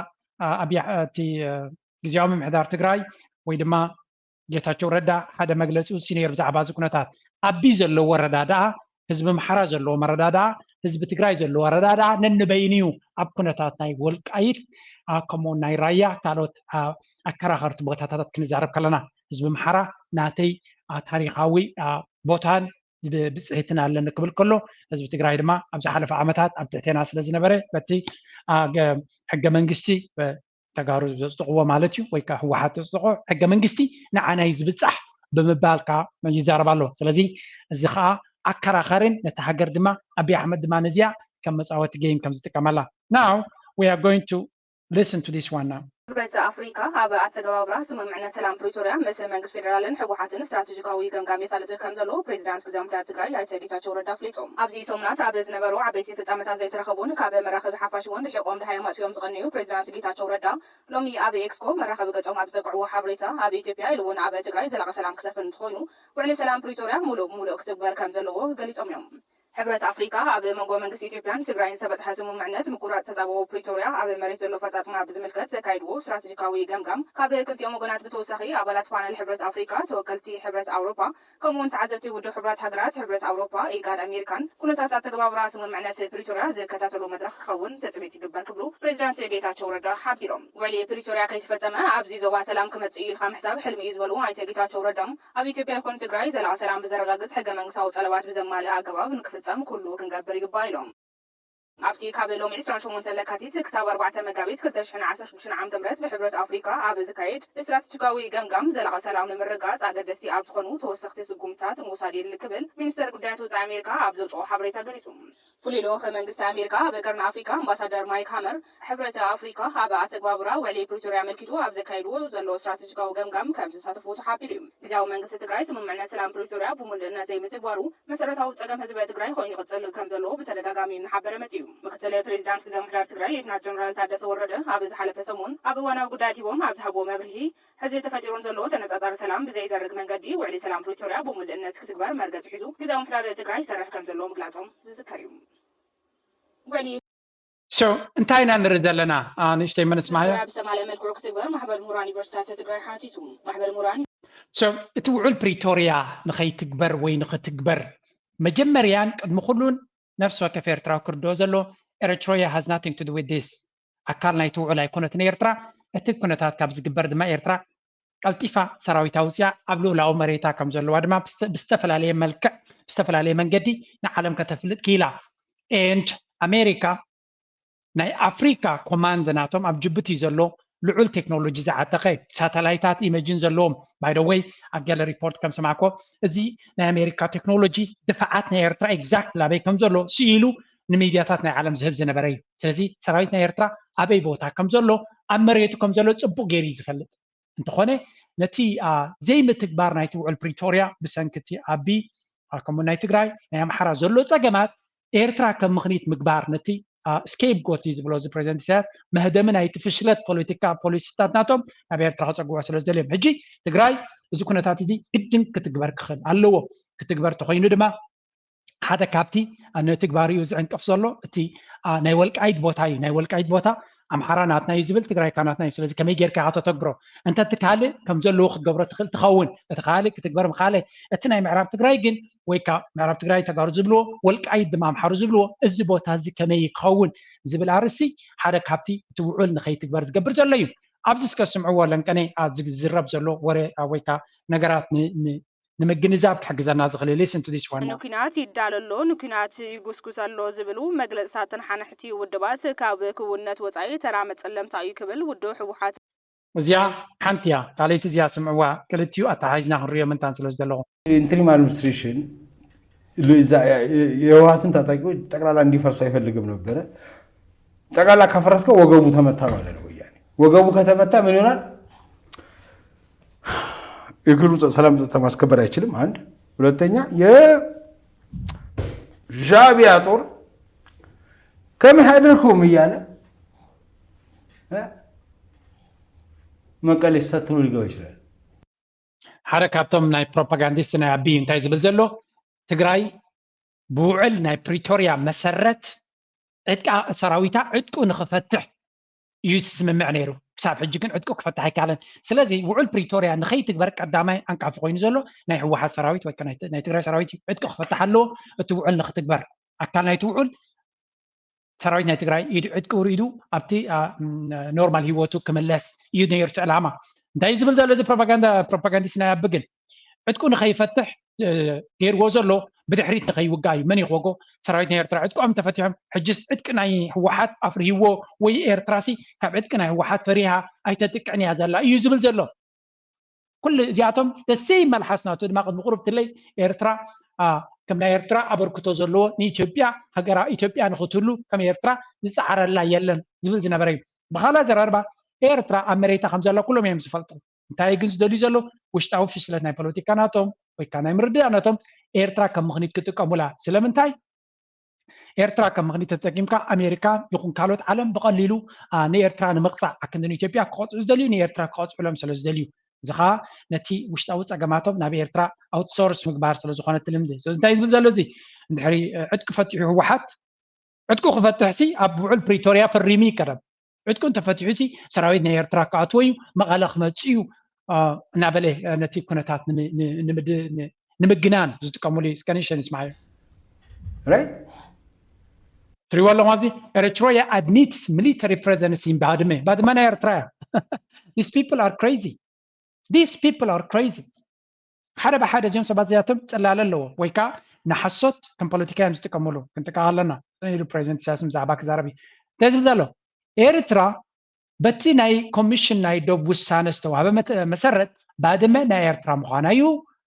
ኣብያ እቲ ግዜያዊ ምምሕዳር ትግራይ ወይ ድማ ጌታቸው ረዳ ሓደ መግለፂ ውፂ ነይሩ ብዛዕባ እዚ ኩነታት። ኣቢ ዘለዎ ኣረዳድኣ፣ ህዝቢ ኣምሓራ ዘለዎ ኣረዳድኣ፣ ህዝቢ ትግራይ ዘለዎ ኣረዳድኣ ነንበይኑ እዩ ኣብ ኩነታት ናይ ወልቃይት ከምኡ ናይ ራያ ካልኦት ኣከራኸርቲ ቦታታት ክንዛረብ ከለና ህዝቢ ኣምሓራ ናተይ ታሪካዊ ቦታን ብፅሒትን ኣለኒ ክብል ከሎ ህዝቢ ትግራይ ድማ ኣብ ዝሓለፈ ዓመታት ኣብ ትሕቴና ስለ ዝነበረ በቲ ሕገ መንግስቲ ተጋሩ ዘፅድቕዎ ማለት እዩ ወይ ከዓ ህወሓት ዘፅድቖ ሕገ መንግስቲ ንዓና እዩ ዝብፃሕ ብምባል ከዓ ይዛረብ ኣሎ። ስለዚ እዚ ከዓ ኣከራኸርን ነቲ ሃገር ድማ ኣብይ ኣሕመድ ድማ ነዚኣ ከም መፃወቲ ጌም ከም ዝጥቀመላ ናው We are going to listen to this one now. ሕብረት ኣፍሪካ ኣብ ኣተገባብራ ስምምዕነት ሰላም ፕሪቶርያ ምስ መንግስቲ ፌደራልን ህወሓትን ስትራቴጂካዊ ገምጋም የሳልጥ ከም ዘሎ ፕሬዚዳንት ግዝያዊ ምምሕዳር ትግራይ ኣይተ ጌታቸው ረዳ ኣፍሊጡ። ኣብዚ ሰሙናት ኣብ ዝነበሩ ዓበይቲ ፍጻመታት ዘይተረኸቡን ካብ መራኸቢ ሓፋሽ እውን ርሒቖም ድሃዮም ኣጥፊኦም ዝቐነዩ ፕሬዚዳንት ጌታቸው ረዳ ሎሚ ኣብ ኤክስኮ መራኸቢ ገጾም ኣብ ዝጠቅዕዎ ሓበሬታ ኣብ ኢትዮጵያ ኢሉ እውን ኣብ ትግራይ ዘላቂ ሰላም ክሰፍን እንተኾይኑ ውዕሊ ሰላም ፕሪቶርያ ሙሉእ ብሙሉእ ክትግበር ከም ዘለዎ ገሊጾም እዮም። ሕብረት ኣፍሪካ ኣብ መንጎ መንግስቲ ኢትዮጵያን ትግራይን ዝተበፅሐ ስምምዕነት ምቁራፅ ተፃብኦ ፕሪቶርያ ኣብ መሬት ዘሎ ኣፈፃፅማ ብዝምልከት ዘካይድዎ ስትራቴጂካዊ ገምጋም ካብ ክልቲኦም ወገናት ብተወሳኺ ኣባላት ፓነል ሕብረት ኣፍሪካ፣ ተወከልቲ ሕብረት ኣውሮፓ ከምኡ እውን ተዓዘብቲ ውድብ ሕቡራት ሃገራት፣ ሕብረት ኣውሮፓ፣ ኢጋድ፣ ኣሜሪካን ኩነታት ኣተገባብራ ስምምዕነት ፕሪቶርያ ዝከታተሉ መድረኽ ክኸውን ትፅቢት ይግበር ክብሉ ፕሬዚዳንት ጌታቸው ረዳ ሓቢሮም። ውዕሊ ፕሪቶርያ ከይተፈፀመ ኣብዚ ዞባ ሰላም ክመፅእ እዩ ኢልካ ምሕሳብ ሕልሚ እዩ ዝበሉ ኣይተ ጌታቸው ረዳ ኣብ ኢትዮጵያ ይኹን ትግራይ ዘላቂ ሰላም ብዘረጋግፅ ሕገ መንግስታዊ ጠለባት ብዘማልእ ኣገባብ ንክፍፀም ኩሉ ክንገብር ይግባእ ኢሎም። ኣብቲ ካብ ሎሚ ዕስራን ሸሞንተን ለካቲት ክሳብ ኣርባዕተ መጋቢት ክልተ ሽሕን ዓሰርተ ሽዱሽተን ዓመተ ምህረት ብሕብረት ኣፍሪካ ኣብ ዝካየድ ስትራቴጂካዊ ገምጋም ዘላቂ ሰላም ንምርግጋፅ ኣገደስቲ ኣብ ዝኾኑ ተወሰኽቲ ስጉምትታት ምውሳድ የድሊ ክብል ሚኒስተር ጉዳያት ወፃኢ ኣሜሪካ ኣብ ዘውፅኦ ሓበሬታ ገሊፁ። ፍሉይ ልኡኽ መንግስቲ ኣሜሪካ ኣብ ቀርኒ ኣፍሪካ ኣምባሳደር ማይክ ሃመር ሕብረት ኣፍሪካ ኣብ ኣተግባብራ ውዕሊ ፕሪቶርያ ኣመልኪቱ ኣብ ዘካየድዎ ዘሎ ስትራቴጂካዊ ገምጋም ከም ዝሳተፉ ተሓቢሩ እዩ። ግዝያዊ መንግስቲ ትግራይ ስምምዕነት ሰላም ፕሪቶርያ ብምሉእነት ዘይምትግባሩ መሰረታዊ ፀገም ህዝቢ ትግራይ ኮይኑ ይቕፅል ከም ዘሎ ብተደጋጋሚ እናሓበረ መፂኡ። ምክትል ፕሬዚዳንት ግዝያዊ ምምሕዳር ትግራይ ሌተናል ጀነራል ታደሰ ወረደ ኣብ ዝሓለፈ ሰሙን ኣብ እዋናዊ ጉዳያት ሂቦም ኣብ ዝሃብዎ መብርሂ ሕዚ ተፈጢሩ ንዘሎ ተነፃፃሪ ሰላም ብዘይዘርግ መንገዲ ውዕሊ ሰላም ፕሪቶርያ ብምሉእነት ክትግበር መርገፂ ሒዙ ግዝያዊ ምምሕዳር ትግራይ ይሰርሕ ከም ዘሎ ምግላፆም ዝዝከር እዩ። ውዕሊ So እንታይ ኢና ንርኢ ዘለና? ንእሽተይ መንስማዮ። ብዝተማልአ መልክዑ ክትግበር ማሕበር ምሁራን ዩኒቨርሲታት ትግራይ ሓቲቱ። ማሕበር ምሁራን So እቲ ውዑል ፕሪቶርያ ንኸይትግበር ወይ ንኽትግበር መጀመርያን ቅድሚ ኩሉን ነፍሲ ወከፍ ኤርትራዊ ክርድኦ ዘሎ Eritrea has nothing to do with this። ኣካል ናይቲ ውዑል ኣይኮነትን ኤርትራ። እቲ ኩነታት ካብ ዝግበር ድማ ኤርትራ ቀልጢፋ ሰራዊት ኣውፅያ ኣብ ልኡላዊ መሬታ ከም ዘለዋ ድማ ብዝተፈላለየ መልክዕ ብዝተፈላለየ መንገዲ ንዓለም ከተፍልጥ ክኢላ። And ኣሜሪካ ናይ ኣፍሪካ ኮማንድ ናቶም ኣብ ጅቡቲ ዘሎ ልዑል ቴክኖሎጂ ዝዓጠቐ ሳተላይታት ኢመጅን ዘለዎም by the way ኣብ ገለ ሪፖርት ከም ሰማዕኮ እዚ ናይ ኣሜሪካ ቴክኖሎጂ ድፋዓት ናይ ኤርትራ exact ላበይ ከም ዘሎ ስኢሉ ንሚድያታት ናይ ዓለም ዝህብ ዝነበረ እዩ። ስለዚ ሰራዊት ናይ ኤርትራ ኣበይ ቦታ ከም ዘሎ ኣብ መሬቱ ከም ዘሎ ፅቡቅ ገይሩ እዩ ዝፈልጥ። እንተኾነ ነቲ ዘይምትግባር ናይቲ ውዕል ፕሪቶርያ ብሰንኪ እቲ ኣቢ ከምኡ ናይ ትግራይ ናይ ኣምሓራ ዘሎ ፀገማት ኤርትራ ከም ምኽኒት ምግባር ነቲ scapegoat እዩ ዝብሎ እዚ ፕሬዚደንት ኢሳያስ መህደሚ ናይቲ ፍሽለት ፖለቲካ ፖሊሲታት ናቶም ናብ ኤርትራ ክፀግዑ ስለ ዝደልዮም ሕጂ ትግራይ እዚ ኩነታት እዚ ግድን ክትግበር ክኽእል ኣለዎ። ክትግበር ተኮይኑ ድማ ሓደ ካብቲ ንትግባሪኡ ዝዕንቅፍ ዘሎ እቲ ናይ ወልቃይት ቦታ እዩ። ናይ ወልቃይት ቦታ ኣምሓራ ናትና እዩ ዝብል ትግራይ ካብ ናትና እዩ። ስለዚ ከመይ ጌርካ ከተተግብሮ እንተ እቲ ካልእ ከም ዘለዎ ክትገብሮ ትኽእል ትኸውን እቲ ካልእ ክትግበር ምኻለ እቲ ናይ ምዕራብ ትግራይ ግን ወይ ካብ ምዕራብ ትግራይ ተጋሩ ዝብልዎ ወልቃይት ድማ ኣምሓሩ ዝብልዎ እዚ ቦታ እዚ ከመይ ክኸውን ዝብል ኣርእስቲ ሓደ ካብቲ እቲ ውዑል ንኸይትግበር ዝገብር ዘሎ እዩ። ኣብዚ እስከ ስምዕዎ ለንቀነ ዝዝረብ ዘሎ ወረ ወይ ከዓ ነገራት ንምግንዛብ ክሕግዘና ዝኽእል listen to this one። ንኩናት ይዳሎ ኣሎ፣ ንኩናት ይጉስጉስ ኣሎ ዝብሉ መግለፅታት ተነሓናሕቲ ውድባት ካብ ክውንነት ወፃኢ ተራ መፀለምታ እዩ ክብል ውድብ ህወሓት እዚኣ ሓንቲ እያ። ካልኣይቲ እዚኣ ስምዕዋ ክልቲኡ ኣተሓሒዝና ክንሪኦ ምንታን ስለ ዝደለኹ። Interim administration የህወሓትን ታጣቂዎች ጠቅላላ እንዲፈርሱ አይፈልግም ነበረ። ጠቅላላ ካፈረስከው ወገቡ ተመታ ማለት ነው። ወያኔ ወገቡ ከተመታ ምን ይሆናል? የክልሉ ሰላም ጸጥታ ማስከበር አይችልም። አንድ ሁለተኛ የሻዕቢያ ጦር ከመይ ሓደርኩም እያለ መቀሌ ሰትሩ ሊገባ ይችላል። ሓደ ካብቶም ናይ ፕሮፓጋንዲስት ናይ ኣቢ እንታይ ዝብል ዘሎ ትግራይ ብውዕል ናይ ፕሪቶርያ መሰረት ዕጥቃ ሰራዊታ ዕጥቁ ንኽፈትሕ እዩ እቲ ስምምዕ ነይሩ። ክሳብ ሕጂ ግን ዕጥቁ ክፈትሕ ኣይከኣለን። ስለዚ ውዕል ፕሪቶርያ ንኸይትግበር ቀዳማይ ዓንቃፊ ኮይኑ ዘሎ ናይ ህወሓት ሰራዊት ወይ ናይ ትግራይ ሰራዊት እዩ። ዕጥቁ ክፈትሕ ኣለዎ። እቲ ውዕል ንኽትግበር ኣካል ናይቲ ውዕል ሰራዊት ናይ ትግራይ ኢዱ ዕጥቂ ውሪዱ ኣብቲ ኖርማል ህይወቱ ክምለስ እዩ ነይሩ እቲ ዕላማ። እንታይ እዩ ዝብል ዘሎ እዚ ፕሮፓጋንዲስት ናይ ኣቢ ግን ዕጥቁ ንኸይፈትሕ ገይርዎ ዘሎ ብድሕሪት ንኸይውጋ እዩ። መን ይክወጎ? ሰራዊት ናይ ኤርትራ ዕጥቆም ተፈቲሖም። ሕጅስ ዕጥቂ ናይ ህወሓት ኣፍርህዎ ወይ ኤርትራሲ ካብ ዕጥቂ ናይ ህወሓት ፈሪሃ ኣይተጥቅዕን እያ ዘላ እዩ ዝብል ዘሎ። ኩሉ እዚኣቶም ተሰይ መልሓስ ናቱ ድማ ቅድሚ ቁሩብ ትለይ ኤርትራ ከም ናይ ኤርትራ ኣበርክቶ ዘለዎ ንኢትዮጵያ ሃገራ ኢትዮጵያ ንኽትህሉ ከም ኤርትራ ዝፀዓረላ የለን ዝብል ዝነበረ እዩ። ብኻልእ ኣዘራርባ ኤርትራ ኣብ መሬታ ከም ዘላ ኩሎም እዮም ዝፈልጡ። እንታይ ግን ዝደልዩ ዘለዉ ውሽጣዊ ፍሽለት ናይ ፖለቲካ ናቶም ወይ ከዓ ናይ ምርድዳእ ናቶም ኤርትራ ከም ምኽኒት ክጥቀሙላ። ስለምንታይ? ኤርትራ ከም ምኽኒት ተጠቂምካ ኣሜሪካ ይኹን ካልኦት ዓለም ብቐሊሉ ንኤርትራ ንምቕፃዕ ኣክንዲ ንኢትዮጵያ ክቐፅዑ ዝደልዩ ንኤርትራ ክቐፅዑሎም ስለ ዝደልዩ፣ እዚ ከዓ ነቲ ውሽጣዊ ፀገማቶም ናብ ኤርትራ ኣውትሶርስ ምግባር ስለ ዝኾነ እቲ ልምዲ ስለዚ እንታይ ዝብል ዘሎ እዚ እንድሕሪ ዕጥቂ ፈትሑ ህወሓት ዕጥቁ ክፈትሕ ሲ ኣብ ውዕል ፕሪቶርያ ፈሪሙ እዩ ቀደም። ዕጥቁ እንተፈትሑ ሲ ሰራዊት ናይ ኤርትራ ክኣትዎ እዩ፣ መቐለ ክመጽእ እዩ እናበለ ነቲ ኩነታት ንምግናን ዝጥቀሙሉ እዩ። እስከ ንእሽተይ ንስማዓዮ። ትሪእዎ ኣለኹም ኣብዚ Eritrea admits military presence in ባድመ። ባድመ ናይ ኤርትራ እያ። These people are crazy. These people are crazy. ሓደ ብሓደ እዚኦም ሰባት እዚኣቶም ፅላለ ኣለዎም ወይ ከዓ ንሓሶት ከም ፖለቲካ እዮም ዝጥቀምሉ። ክንጥቀቕ ኣለና ኢሉ ፕሬዚደንት ኢሳያስ ብዛዕባ ክዛረብ እዩ። እንታይ ዝብል ዘሎ? ኤርትራ በቲ ናይ ኮሚሽን ናይ ዶብ ውሳነ ዝተዋህበ መሰረት ባድመ ናይ ኤርትራ ምዃና እዩ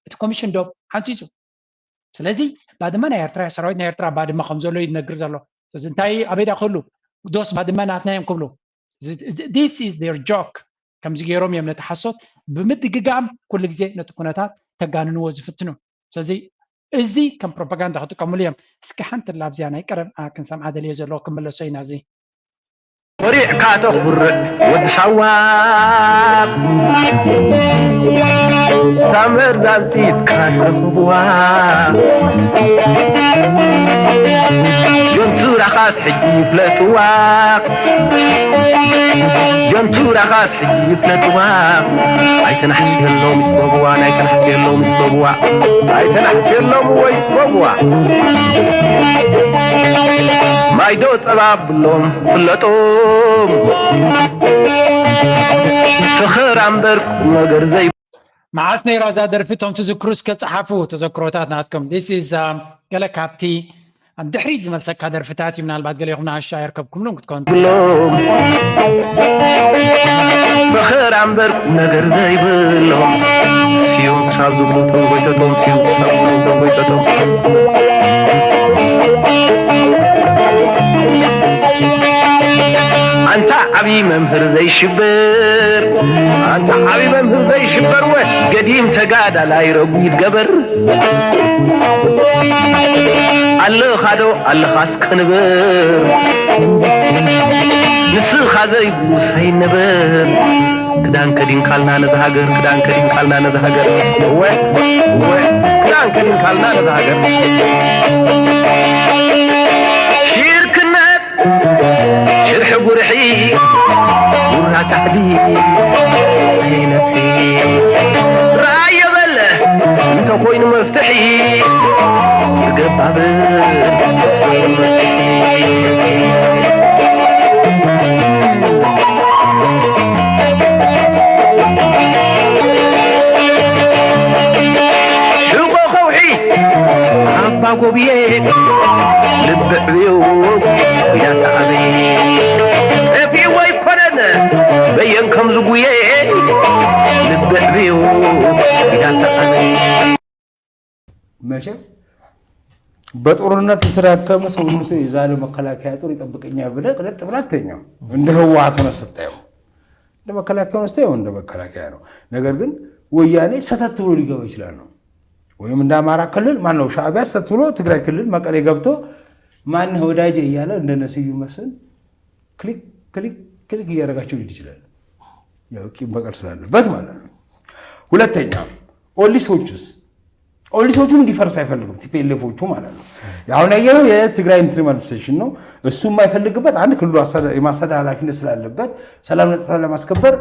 እቲ ኮሚሽን ዶብ ሓንፂፁ። ስለዚ ባድመ ናይ ኤርትራ ሰራዊት ናይ ኤርትራ ባድመ ከም ዘሎ እዩ ዝነግር ዘሎ። ስለዚ እንታይ ኣበይ ዳ ክህሉ ዶስ ባድመ ናትና እዮም ክብሉ this is their joke። ከምዚ ገይሮም እዮም ነቲ ሓሶት ብምድግጋም ኩሉ ግዜ ነቲ ኩነታት ተጋንንዎ ዝፍትኑ። ስለዚ እዚ ከም ፕሮፓጋንዳ ክጥቀምሉ እዮም። እስኪ ሓንቲ ላብዚያ ናይ ቀደም ክንሰምዓ ደልየ ዘለዎ ክምለሶ ኢና እዚ ኮሪዕካ ተኹርዕ ወዲ ሳዋ ሳመር ዛንቲት ክራስ ረኽብዋ ጆንቱራኻስ ሕጂ ይፍለጥዋ ጆንቱራኻስ ሕጂ ይፍለጥዋ ኣይተናሕስየሎም ይስበብዋ ኣይተናሕስየሎም ይስበብዋ ኣይተናሕስየሎም ወይ ይስበብዋ ማይዶ ጸባብ ብሎም ፍለጦም ፈኸራ እምበር ቁም ነገር ዘይ መዓስ ነይራ እዛ ደርፊ? እቶም ትዝክሩ እስከ ጸሓፉ ተዘክሮታት ናትኩም። This is ገለ ካብቲ ኣብ ድሕሪት ዝመልሰካ ደርፍታት እዩ። ምናልባት ገሌኹም ንኣሽቱ ኣይርከብኩምሉን ክትኮኑ ብሎም ፈኸራ እምበር ቁም ነገር ዘይብሎም ስዮም ክሳብ ዝብሉ ተንጎይተቶም ስዮም ክሳብ ዝብሉ ተንጎይተቶም ኣንታ ዓብዪ መምህር ዘይሽብር ኣንታ ዓብዪ መምህር ዘይሽበር ወ ገዲም ተጋዳላይ ረጒድ ገበር ኣለኻዶ ኣለኻስ ቅንብር ንስኻ ዘይብሉስ ኣይንብር ክዳን ከዲንካልና ነዛ ሃገር ክዳን ከዲንካልና ነዛ ሃገር እወ እወ ክዳን ከዲንካልና ነዛ ሃገር ሽርክነት ሽርሒ ጉርሒ ጉራ ታሕዲ ኣይነፍሒ ራእየ በለ እንተኮይኑ መፍትሒ ዝገባብ ሽቆ ከውሒ ኣባ ጎብየ ልቢ ዕብዩ ጉያ ተዓበየ ጠፊእዎ ኣይኮነን በየን ከም ዝጉየ ልቢ ዕብዩ ጉያ ተዓበየ መቼም በጦርነት የተዳከመ ሰውነቱ የዛለ መከላከያ ጦር ይጠብቀኛል ብለህ ቅለጥ ብለህ አትተኛም። እንደ ህወሓት ሆነህ ስታየው እንደ መከላከያ ሆነህ ስታየው እንደ መከላከያ ነው። ነገር ግን ወያኔ ሰተት ብሎ ሊገባ ይችላል ነው ወይም እንደ አማራ ክልል ማነው ሻዕቢያ ሰተት ብሎ ትግራይ ክልል መቀሌ ገብቶ ማነህ ወዳጄ እያለ እንደነ ስዩም መስፍን ክሊክ ክሊክ ክሊክ እያደረጋቸው ሊሄድ ይችላል። ያው ቂም በቀል ስላለበት ማለት ነው። ሁለተኛ ኦልዲሶቹስ ኦልዲሶቹም እንዲፈርስ አይፈልግም። ቲፒኤልኤፎቹ ማለት ነው። አሁን ያየነው የትግራይ ኢንተሪም አድሚኒስትሬሽን ነው። እሱ የማይፈልግበት አንድ ክልሉ የማስተዳደር ኃላፊነት ስላለበት ሰላምና ጸጥታ ለማስከበር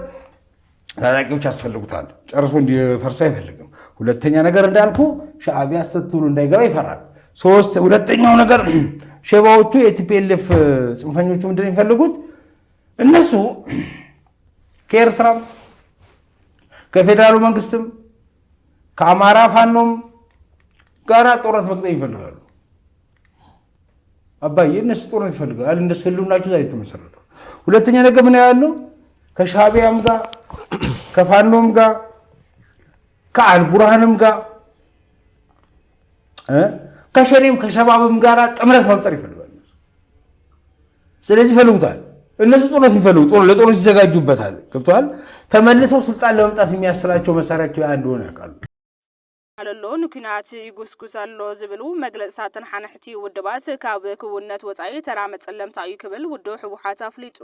ታጣቂዎች ያስፈልጉታል። ጨርሶ እንዲፈርሱ አይፈልግም። ሁለተኛ ነገር እንዳልኩ ሻዕቢያ ሰተት ብሎ እንዳይገባ ይፈራል። ሶስት ሁለተኛው ነገር ሸባዎቹ የቲፒኤልኤፍ ጽንፈኞቹ ምንድን ነው የሚፈልጉት? እነሱ ከኤርትራም ከፌዴራሉ መንግስትም ከአማራ ፋኖም ጋራ ጦርነት መግጠም ይፈልጋሉ። አባዬ እነሱ ጦርነት ይፈልጋሉ። እነሱ ህልውናቸው እዛ የተመሰረተው። ሁለተኛ ነገር ምን ያሉ ከሻዕቢያም ጋር ከፋኖም ጋር ከአልቡርሃንም ጋር ከሸኔም ከሸባብም ጋራ ጥምረት መፍጠር ይፈልጋሉ። ስለዚህ ይፈልጉታል። እነሱ ጦርነት ይፈልጉ፣ ለጦርነት ይዘጋጁበታል። ገብተዋል። ተመልሰው ስልጣን ለመምጣት የሚያስችላቸው መሳሪያቸው ያ እንደሆነ ያውቃሉ። ኣለሎ ንኲናት ይጉስጉስ ኣሎ ዝብሉ መግለፅታት ተነሓናሕቲ ውድባት ካብ ክውነት ወፃኢ ተራ መፀለምታ እዩ ክብል ውድብ ህወሓት ኣፍሊጡ።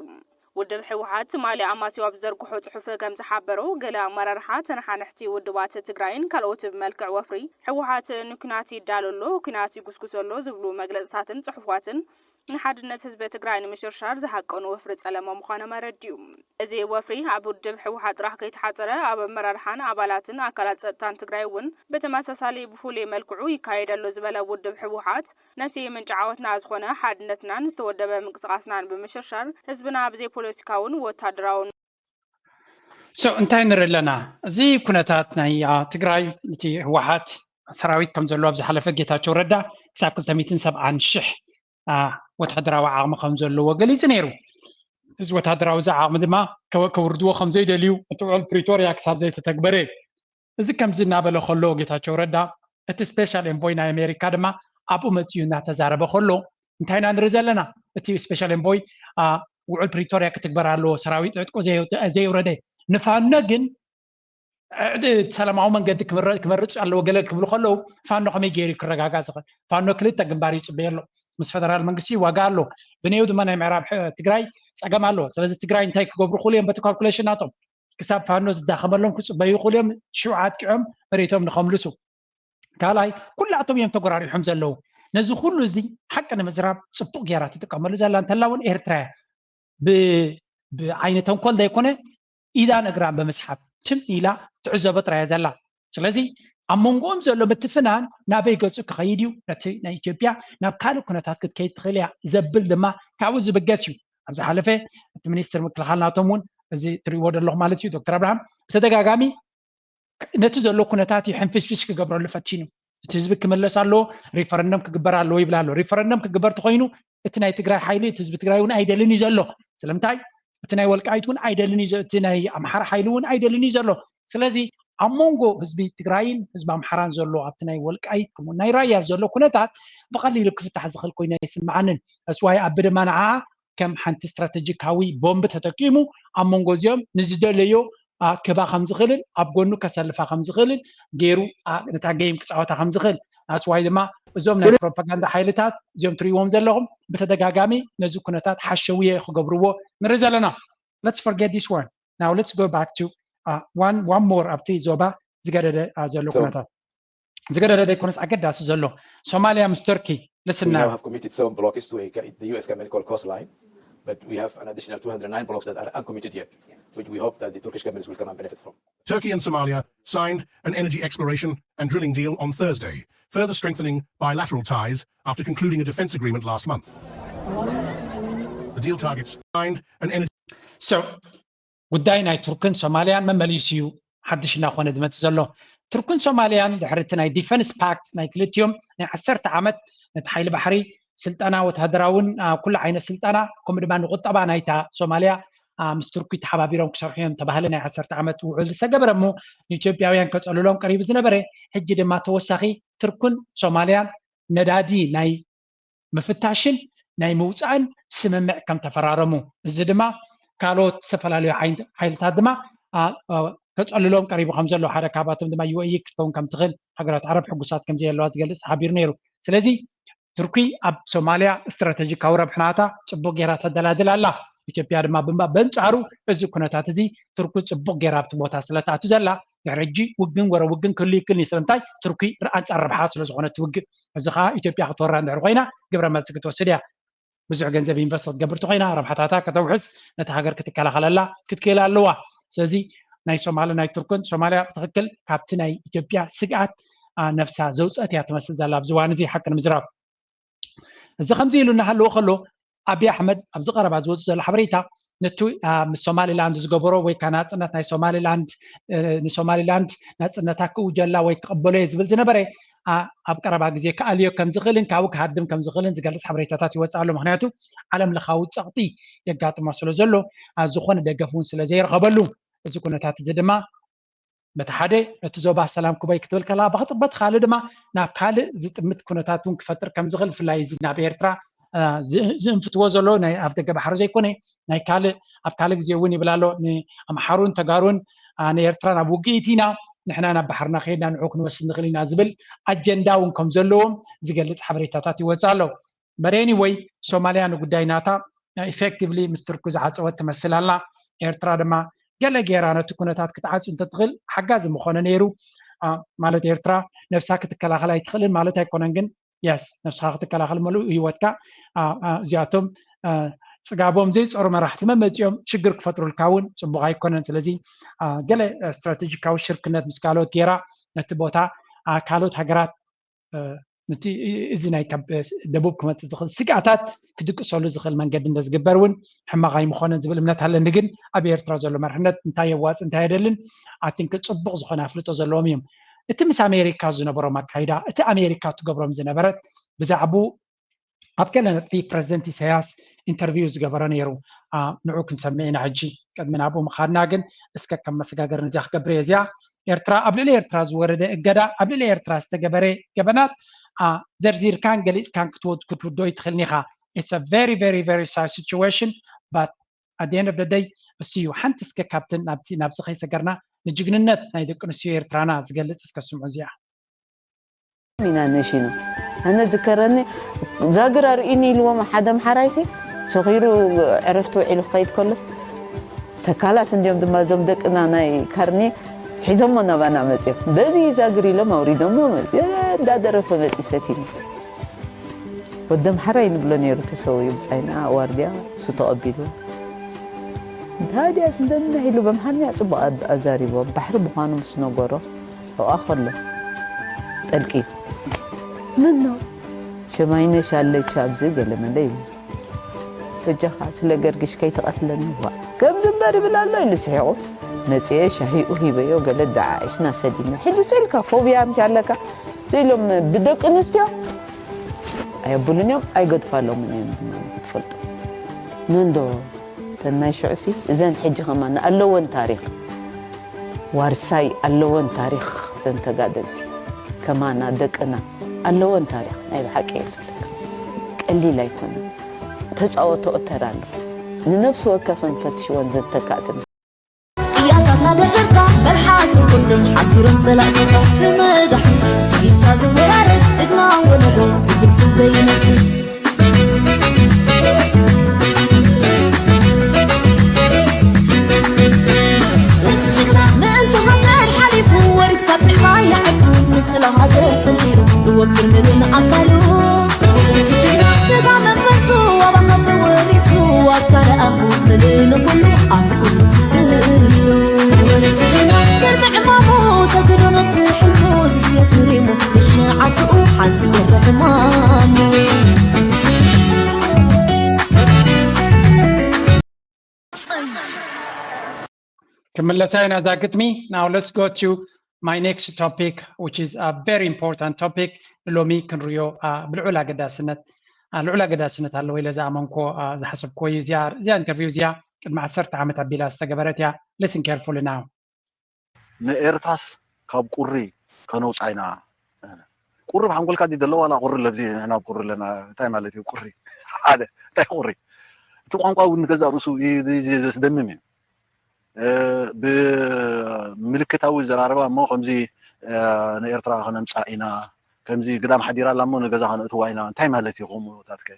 ውድብ ህወሓት ትማሊ ኣማስዩ ኣብ ዝዘርግሖ ፅሑፍ ከም ዝሓበሮ፣ ገለ ኣመራርሓ ተነሓናሕቲ ውድባት ትግራይን ካልኦት ብመልክዕ ወፍሪ ህወሓት ንኲናት ይዳሎ ኣሎ፣ ኲናት ይጉስጉስ ኣሎ ዝብሉ መግለፅታትን ፅሑፋትን ንሓድነት ህዝቢ ትግራይ ንምሽርሻር ዝሃቀኑ ወፍሪ ፀለማ ምዃኖም ኣረዲኡ። እዚ ወፍሪ ኣብ ውድብ ህወሓት ጥራሕ ከይተሓፀረ ኣብ ኣመራርሓን ኣባላትን ኣካላት ፀጥታን ትግራይ እውን ብተመሳሳሊ ብፍሉይ መልክዑ ይካየድ ኣሎ ዝበለ ውድብ ህወሓት፣ ነቲ ምንጪ ዓወትና ዝኾነ ሓድነትናን ዝተወደበ ምንቅስቃስናን ብምሽርሻር ህዝብና ብዘይ ፖለቲካውን ወታደራውን so እንታይ ንርኢ ኣለና? እዚ ኩነታት ናይ ትግራይ እቲ ህወሓት ሰራዊት ከም ዘሎ ኣብ ዝሓለፈ ጌታቸው ረዳ ክሳብ ክልተ ሚእትን ሰብዓን ሽሕ ወታደራዊ ዓቕሚ ከም ዘለዎ ገሊፁ ነይሩ። እዚ ወታደራዊ እዚ ዓቕሚ ድማ ከውርድዎ ከም ዘይደልዩ እቲ ውዕል ፕሪቶርያ ክሳብ ዘይተተግበረ እዩ። እዚ ከምዚ እናበለ ከሎ ጌታቸው ረዳ እቲ ስፔሻል ኤንቮይ ናይ ኣሜሪካ ድማ ኣብኡ መፅዩ እናተዛረበ ከሎ እንታይ ኢና ንርኢ ዘለና? እቲ ስፔሻል ኤንቮይ ውዕል ፕሪቶርያ ክትግበር ኣለዎ፣ ሰራዊት ዕጥቁ ዘየውረደ፣ ንፋኖ ግን ሰላማዊ መንገዲ ክመርፅ ኣለዎ ገለ ክብሉ ከለዉ ፋኖ ከመይ ገይሩ ክረጋጋእ ዝኽእል? ፋኖ ክልተ ግንባር ይፅበየ ኣሎ። ምስ ፈደራል መንግስቲ ዋጋ ኣሎ፣ ብንየው ድማ ናይ ምዕራብ ትግራይ ፀገም ኣሎ። ስለዚ ትግራይ እንታይ ክገብሩ ክእሉ እዮም? በቲ ካልኩሌሽን ናቶም ክሳብ ፋኖ ዝዳኸመሎም ክፅበዩ ይኽእሉ እዮም። ሽዑ ኣጥቂዖም መሬቶም ንኸምልሱ። ካልኣይ ኩላቶም እዮም ተጎራሪሖም ዘለዉ። ነዚ ኩሉ እዚ ሓቂ ንምዝራብ ፅቡቕ ገይራ ትጥቀመሉ ዘላ እንተላ እውን ኤርትራ እያ። ብዓይኒ ተንኮል ዘይኮነ ኢዳን እግራን ብምስሓብ ትም ኢላ ትዕዘቦ ጥራይ እያ ዘላ። ስለዚ ኣብ መንጎኦም ዘሎ ምትፍናን ናበይ ገፁ ክኸይድ እዩ? ነቲ ናይ ኢትዮጵያ ናብ ካልእ ኩነታት ክትከይድ ትኽእል እያ ዘብል ድማ ካብኡ ዝብገስ እዩ። ኣብ ዝሓለፈ እቲ ሚኒስትር ምክልኻል ናቶም እውን እዚ ትሪእዎ ዘለኹም ማለት እዩ ዶክተር ኣብርሃም ብተደጋጋሚ ነቲ ዘሎ ኩነታት እዩ ሕንፍሽፍሽ ክገብረሉ ፈቲኑ። እቲ ህዝቢ ክምለስ ኣለዎ፣ ሪፈረንደም ክግበር ኣለዎ ይብል ኣሎ። ሪፈረንደም ክግበር ተኾይኑ እቲ ናይ ትግራይ ሓይሊ እቲ ህዝቢ ትግራይ እውን ኣይደልን እዩ ዘሎ። ስለምንታይ እቲ ናይ ወልቃይት እውን ኣይደልን እዩ፣ እቲ ናይ ኣምሓራ ሓይሊ እውን ኣይደልን እዩ ዘሎ። ስለዚ ኣብ መንጎ ህዝቢ ትግራይን ህዝቢ ኣምሓራን ዘሎ ኣብቲ ናይ ወልቃይት ከምኡ ናይ ራያ ዘሎ ኩነታት ብቐሊሉ ክፍታሕ ዝኽእል ኮይኑ ኣይስምዓንን። እስዋይ ኣቢ ድማ ንዓ ከም ሓንቲ ስትራተጂካዊ ቦምብ ተጠቂሙ ኣብ መንጎ እዚኦም ንዝደለዮ ክባ ከም ዝኽእልን ኣብ ጎኑ ከሰልፋ ከም ዝኽእልን ገይሩ ነታ ጌም ክፃወታ ከም ዝኽእል ኣስዋይ ድማ እዞም ናይ ፕሮፓጋንዳ ሓይልታት እዚኦም ትሪእዎም ዘለኹም ብተደጋጋሚ ነዚ ኩነታት ሓሸውየ ክገብርዎ ንርኢ ዘለና። Let's forget this one. Now let's go back to one, one more ኣብቲ ዞባ ዝገደደ ዘሎ ኩነታት። ዝገደደ ዘይኮነስ ኣገዳሲ ዘሎ ሶማልያ ምስ ቱርኪ። Listen We now now. have committed seven blocks to a, the U S Chemical Coastline, but we have an additional two hundred nine blocks that are uncommitted yet, which we hope that the Turkish government will come and benefit from. Turkey and Somalia signed an energy exploration and drilling deal on Thursday, further strengthening bilateral ties after concluding a defense agreement last month. The deal targets signed an energy So ጉዳይ ናይ ቱርክን ሶማልያን መመሊሱ እዩ ሓድሽ እናኾነ ዝመፅእ ዘሎ። ቱርክን ሶማልያን ድሕሪ እቲ ናይ ዲፈንስ ፓክት ናይ ክልቲኦም ናይ ዓሰርተ ዓመት ነቲ ሓይሊ ባሕሪ ስልጠና ወተሃደራውን ኩሉ ዓይነት ስልጠና ከምኡ ድማ ንቁጠባ ናይታ ሶማልያ ምስ ቱርኪ ተሓባቢሮም ክሰርሑ እዮም ተባህለ ናይ ዓሰርተ ዓመት ውዕል ዝተገበረ እሞ ንኢትዮጵያውያን ከፀልሎም ቀሪቡ ዝነበረ ሕጂ ድማ ተወሳኺ ቱርክን ሶማልያን ነዳዲ ናይ ምፍታሽን ናይ ምውፃእን ስምምዕ ከም ተፈራረሙ፣ እዚ ድማ ካልኦት ዝተፈላለዩ ሓይልታት ድማ ከፀልሎም ቀሪቡ ከም ዘሎ፣ ሓደ ካብኣቶም ድማ ዩ ኤ ኢ ክትከውን ከም ትኽእል፣ ሃገራት ዓረብ ሕጉሳት ከም ዘየለዋ ዝገልፅ ተሓቢሩ ነይሩ። ስለዚ ቱርኪ ኣብ ሶማልያ ስትራተጂካዊ ረብሓ ናታ ፅቡቅ ገይራ ተደላድል ኣላ። ኢትዮጵያ ድማ ብማ- በንፃሩ እዚ ኩነታት እዚ ቱርኪ ፅቡቅ ገይራ ኣብቲ ቦታ ስለትኣቱ ዘላ ድሕሪ ሕጂ ውግን ወረ ውግን ክህሉ ይክእል እዩ። ስለምንታይ? ቱርኪ ር- ኣንፃር ረብሓ ስለዝኾነ ትውግእ። እዚ ከዓ ኢትዮጵያ ክትወራ እንድሕር ኮይና ግብረ መልሲ ክትወስድ እያ። ብዙሕ ገንዘብ ኢንቨስት ክትገብር ተኮይና ረብሓታታ ከተውሕስ ነቲ ሃገር ክትከላኸለላ ክትክእል ኣለዋ። ስለዚ ናይ ሶማሊ ናይ ቱርክን ሶማልያ ብትክክል ካብቲ ናይ ኢትዮጵያ ስግኣት ነፍሳ ዘውፀት እያ ትመስል ዘላ ኣብዚ እዋን እዚ ሓቂ ንምዝራብ። እዚ ከምዚ ኢሉ እናሃለወ ከሎ ኣቢ ኣሕመድ ኣብዚ ቀረባ ዝወፅእ ዘሎ ሓበሬታ ነቲ ምስ ሶማሊላንድ ዝገበሮ ወይ ከዓ ናፅነት ናይ ሶማሊላንድ ንሶማሊላንድ ናፅነታ ክእውጀላ ወይ ክቕበሎ እየ ዝብል ዝነበረ ኣብ ቀረባ ግዜ ክኣልዮ ከም ዝኽእልን ካብኡ ክሃድም ከም ዝኽእልን ዝገልፅ ሓበሬታታት ይወፅእ ኣሎ። ምክንያቱ ዓለም ለኻዊ ፀቕጢ የጋጥሞ ስለ ዘሎ ዝኾነ ደገፍ እውን ስለ ዘይረኸበሉ እዚ ኩነታት እዚ ድማ በቲ ሓደ እቲ ዞባ ሰላም ክበይ ክትብል ከላ፣ በቲ ካልእ ድማ ናብ ካልእ ዝጥምት ኩነታት እውን ክፈጥር ከም ዝኽእል፣ ብፍላይ እዚ ናብ ኤርትራ ዝእንፍትዎ ዘሎ ናይ ኣፍ ደገ ባሕሪ ዘይኮነ ናይ ካልእ፣ ኣብ ካልእ ግዜ እውን ይብል ኣሎ፣ ንኣምሓሩን ተጋሩን ንኤርትራ ናብ ውግኢት ኢና፣ ንሕና ናብ ባሕርና ከይድና ንዑ ክንወስድ ንኽእል ኢና ዝብል ኣጀንዳ እውን ከም ዘለዎም ዝገልጽ ሓበሬታታት ይወፅእ ኣሎ። በሬኒ ወይ ሶማልያ ንጉዳይ ናታ ኢፌክቲቭሊ ምስ ቱርኪ ዝዓፀወት ትመስል ኣላ። ኤርትራ ድማ ገለ ገይራ ነቲ ኩነታት ክትዓፁ እንተትኽእል ሓጋዚ ምኾነ ነይሩ። ማለት ኤርትራ ነብሳ ክትከላኸል ኣይትኽእልን ማለት ኣይኮነን፣ ግን የስ ነብስኻ ክትከላኸል መሉ ህይወትካ። እዚኣቶም ፅጋቦም ዘይፀሩ መራሕቲ መመፂኦም ሽግር ክፈጥሩልካ እውን ፅቡቕ ኣይኮነን። ስለዚ ገለ ስትራቴጂካዊ ሽርክነት ምስ ካልኦት ገይራ ነቲ ቦታ ካልኦት ሃገራት እዚ ናይ ካብ ደቡብ ክመፅእ ዝኽእል ስግኣታት ክድቅሰሉ ዝኽእል መንገዲ እንተዝግበር እውን ሕማቕ ኣይምኾነን ዝብል እምነት ኣለኒ። ግን ኣብ ኤርትራ ዘሎ መርሕነት እንታይ የዋፅ እንታይ የደልን ኣቲንክ ፅቡቕ ዝኾነ ኣፍልጦ ዘለዎም እዮም። እቲ ምስ ኣሜሪካ ዝነበሮም ኣካይዳ፣ እቲ ኣሜሪካ ትገብሮም ዝነበረት ብዛዕቡ ኣብ ገለ ነጥቢ ፕረዚደንት ኢሳያስ ኢንተርቪው ዝገበረ ነይሩ። ንዑ ክንሰምዕ ኢና ሕጂ። ቅድሚ ናብኡ ምኻድና ግን እስከ ከም መሰጋገር ነዚኣ ክገብር እየ። እዚኣ ኤርትራ ኣብ ልዕሊ ኤርትራ ዝወረደ እገዳ፣ ኣብ ልዕሊ ኤርትራ ዝተገበረ ገበናት ዘርዚርካን ገሊፅካን ክትውዶይ ትኽእልን ኢኻ። It's a very very very sad situation, but at the end of the day እሱ እዩ። ሓንቲ እስከ ካብትን ናብዚ ከይሰገርና ንጅግንነት ናይ ደቂ ኣንስትዮ ኤርትራና ዝገልፅ እስከ ስምዑ እዚኣ። ኢና ነሺኑ። ኣነ ዝከረኒ ዛግር ኣርእኒ ኢልዎም ሓደ ኣምሓራይሲ ሰኺሩ ዕረፍቲ ውዒሉ ክኸይድ ከሎስ ተካላት እንዲዮም ድማ እዞም ደቅና ናይ ካርኒ ሒዞሞ ናባና መፅዮም በዚ ዛግር ኢሎም ኣውሪዶሞ መፅዮ እንዳደረፈ መፂ ሰቲኑ። ወዲ ኣምሓራይ ንብሎ ነይሩ ተሰውዩ ብፃይና ዋርድያ እሱ ተቐቢሉ። ታዲያስ እንደምና ኢሉ በምሓርኛ ፅቡቕ ኣዛሪቦ ባሕሪ ምዃኑ ምስ ነገሮ ኣብኣ ከሎ ጠልቂ ምኖ ሸማይነሽ ኣለች ኣብዚ ገለ መለ ይብል። በጃኻ ስለ ገርግሽ ከይትቐትለኒ ዋ ከምዚ እምበር ይብል ኣሎ ኢሉ ስሒቑ መፅኤ ሻሂኡ ሂበዮ ገለ ደዓዒስና ሰዲና ሕጂ ስኢልካ ፎብያ ምሽ ኣለካ ኢሎም ብደቂ ኣንስትዮ ኣየብሉን እዮም ኣይገድፋሎምን እዮም ድማ ክትፈልጡ መንዶ እተን ናይ ሽዑሲ እዘን ሕጂ ከማን ኣለወን ታሪኽ ዋርሳይ ኣለወን ታሪኽ እዘን ተጋደልቲ ከማና ደቅና ኣለወን ታሪኽ ናይ ብሓቂ እየ ዝብለካ ቀሊል ኣይኮነን ተፃወተኦ ተራ ኣሎ ንነብሲ ወከፈን ፈትሽወን ዘተካእትና ጥያታት ናደረብካ መልሓስ ቁርጥም ሓፊሮም ፀላእትኻ ንመዳሕንት ኢድካ ዝወራረስ ጅግና ወለዶ ዝፍልፍል ዘይነቱ ምእንቲ ሃገር ሓሊፉ ወሪስካ ፅሕፋ ይዓርፉ ንስለ ሃገር ሰንኪሩ ዝወፍር ምሉእ ኣካሉ እቲ ጅግና ስጋ መንፈሱ ኣባኻ ተወሪሱ ኣብካ ረኣኹ ምሉእ ንኹሉ ኣብ ኩሉ ትኽእሉ እቲ ጅግና ትርሚ ዕማሙ ተግዶ ነቲ ሕልሙ ዝዝዮ ፍሪሙ ትሽዓትኡ ሓንቲ ገዛ ሕማሙ ክምለሳ ኢና እዛ ግጥሚ። Now let's go to my next topic, which is a very important topic. ሎሚ ክንሪዮ ብልዑል ኣገዳስነት ልዑል ኣገዳስነት ኣለዎ ኢለ ዝኣመንኮ ዝሓሰብኮ እዩ። እዚኣ ኢንተርቪው እዚኣ ቅድሚ ዓሰርተ ዓመት ኣቢላ ዝተገበረት እያ። Listen carefully now. ንኤርትራስ ካብ ቁሪ ከነውፃ ኢና። ቁሪ ብሓንጎልካ ድዩ ዘሎ ዋላ ቁሪ ለብዚ ንሕና ኣብ ቁሪ ኣለና እንታይ ማለት እዩ ቁሪ ሓደ እንታይ ቁሪ እቲ ቋንቋ እውን ንገዛእ ርእሱ ዘስደምም እዩ ብምልክታዊ ዘራረባ እሞ ከምዚ ንኤርትራ ከነምፃእ ኢና ከምዚ ግዳም ሓዲራ ኣላ እሞ ንገዛ ከነእትዋ ኢና እንታይ ማለት እዩ ከምኡታት ከ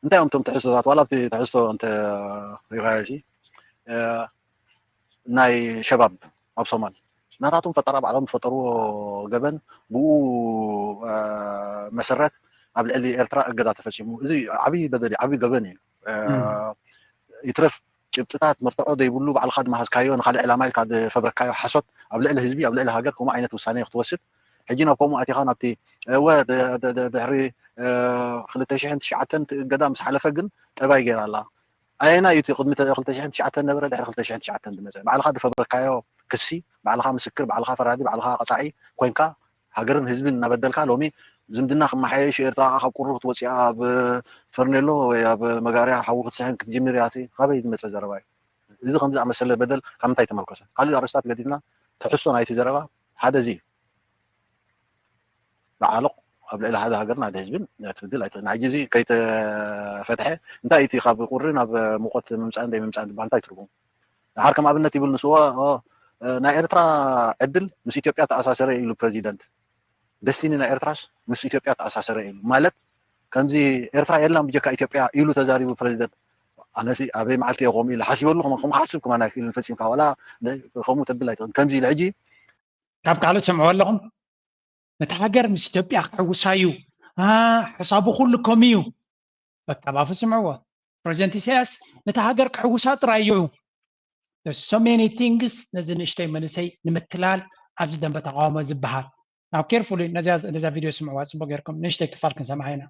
እንታይ እዮም እቶም ትሕዝቶታት ዋላ ኣብቲ ትሕዝቶ እንተ ሪኢኻዮ ናይ ሸባብ ኣብ ሶማል ናታቶም ፈጠራ ባዕሎም ዝፈጠርዎ ገበን ብኡ መሰረት ኣብ ልዕሊ ኤርትራ እገዳ ተፈፂሙ እዚ ዓብይ በደል ዓብይ ገበን እዩ ይትረፍ ጭብጥታት መርትዖ ዘይብሉ ባዕልካ ዝመሃዝካዮ ንካልእ ዕላማ ኢልካ ዝፈብረካዮ ሓሶት ኣብ ልዕሊ ህዝቢ ኣብ ልዕሊ ሃገር ከምኡ ዓይነት ውሳኔ ክትወስድ ሕጂ ናብ ከምኡ ኣቲኻ ናብቲ እወ ድሕሪ ክልተ ሽሕን ትሽዓተን እገዳ ምስ ሓለፈ ግን ጠባይ ገይራ ኣላ ኣየናይ እዩ እቲ ቅድሚ ክልተ ሽሕን ትሽዓተን ነበረ ድሕሪ ክልተ ሽሕን ትሽዓተን ዝመፀ ባዕልኻ ዝፈብረካዮ ክሲ ባዕልኻ ምስክር ባዕልኻ ፈራዲ ባዕልኻ ቀፃዒ ኮይንካ ሃገርን ህዝብን እናበደልካ ሎሚ ዝምድና ክመሓየሽ ኤርትራ ካብ ቁሩብ ክትወፅኣ ኣብ ፈርኔሎ ወይ ኣብ መጋርያ ሓዊ ክትስሕን ክትጅምር እያ ካበይ ዝመፀ ዘረባ እዩ እዚ ከም ዝኣመሰለ በደል ካብ ምንታይ ተመርኮሰ? ካልእ ኣርእስታት ገዲፍና ትሕዝቶ ናይቲ ዘረባ ሓደ እዚ እዩ። ብዓሎቕ ኣብ ልዕሊ ሓደ ሃገርን ሓደ ህዝብን ክትብድል ኣይትኽእልን። ሕጂ እዚ ከይተፈትሐ እንታይ እቲ ካብ ቁሪ ናብ ሙቐት ምምፃእ እንደይ ምምፃእ ዝበሃል እንታይ ትርጉም? ድሓር ከም ኣብነት ይብል ንስዎ ናይ ኤርትራ ዕድል ምስ ኢትዮጵያ ተኣሳሰረ ኢሉ ፕረዚደንት። ደስቲኒ ናይ ኤርትራስ ምስ ኢትዮጵያ ተኣሳሰረ ኢሉ ማለት ከምዚ ኤርትራ የላን ብጀካ ኢትዮጵያ ኢሉ ተዛሪቡ ፕረዚደንት። ኣነሲ ኣበይ መዓልቲ እየ ከምኡ ኢለ ሓሲበሉ ከም- ከምኡ ሓስብ ከማን ኣይክእልን ፈጺምካ ዋላ ከምኡ ተብል ኣይትኽእልን ከምዚ ኢለ ሕጂ ካብ ካልኦት ሰምዕዎ ኣለኹም። ነቲ ሃገር ምስ ኢትዮጵያ ክሕውሳ እዩ። አ፣ ሕሳቡ ኩሉ ከምኡ እዩ። በቃ ባፉ ስምዕዎ። ፕረዚደንት ኢሳያስ ነቲ ሃገር ክሕውሳ ጥራይ እዩ። There's so many things ነዚ ንእሽተይ መንእሰይ ንምትላል ኣብዚ ደንበ ተቃውሞ ዝበሃል። Now carefully ነዛ ነዛ ቪድዮ ስምዕዋ ጽቡቅ ጌርኩም ንእሽተይ ክፋል ክንሰምዓ ኢና።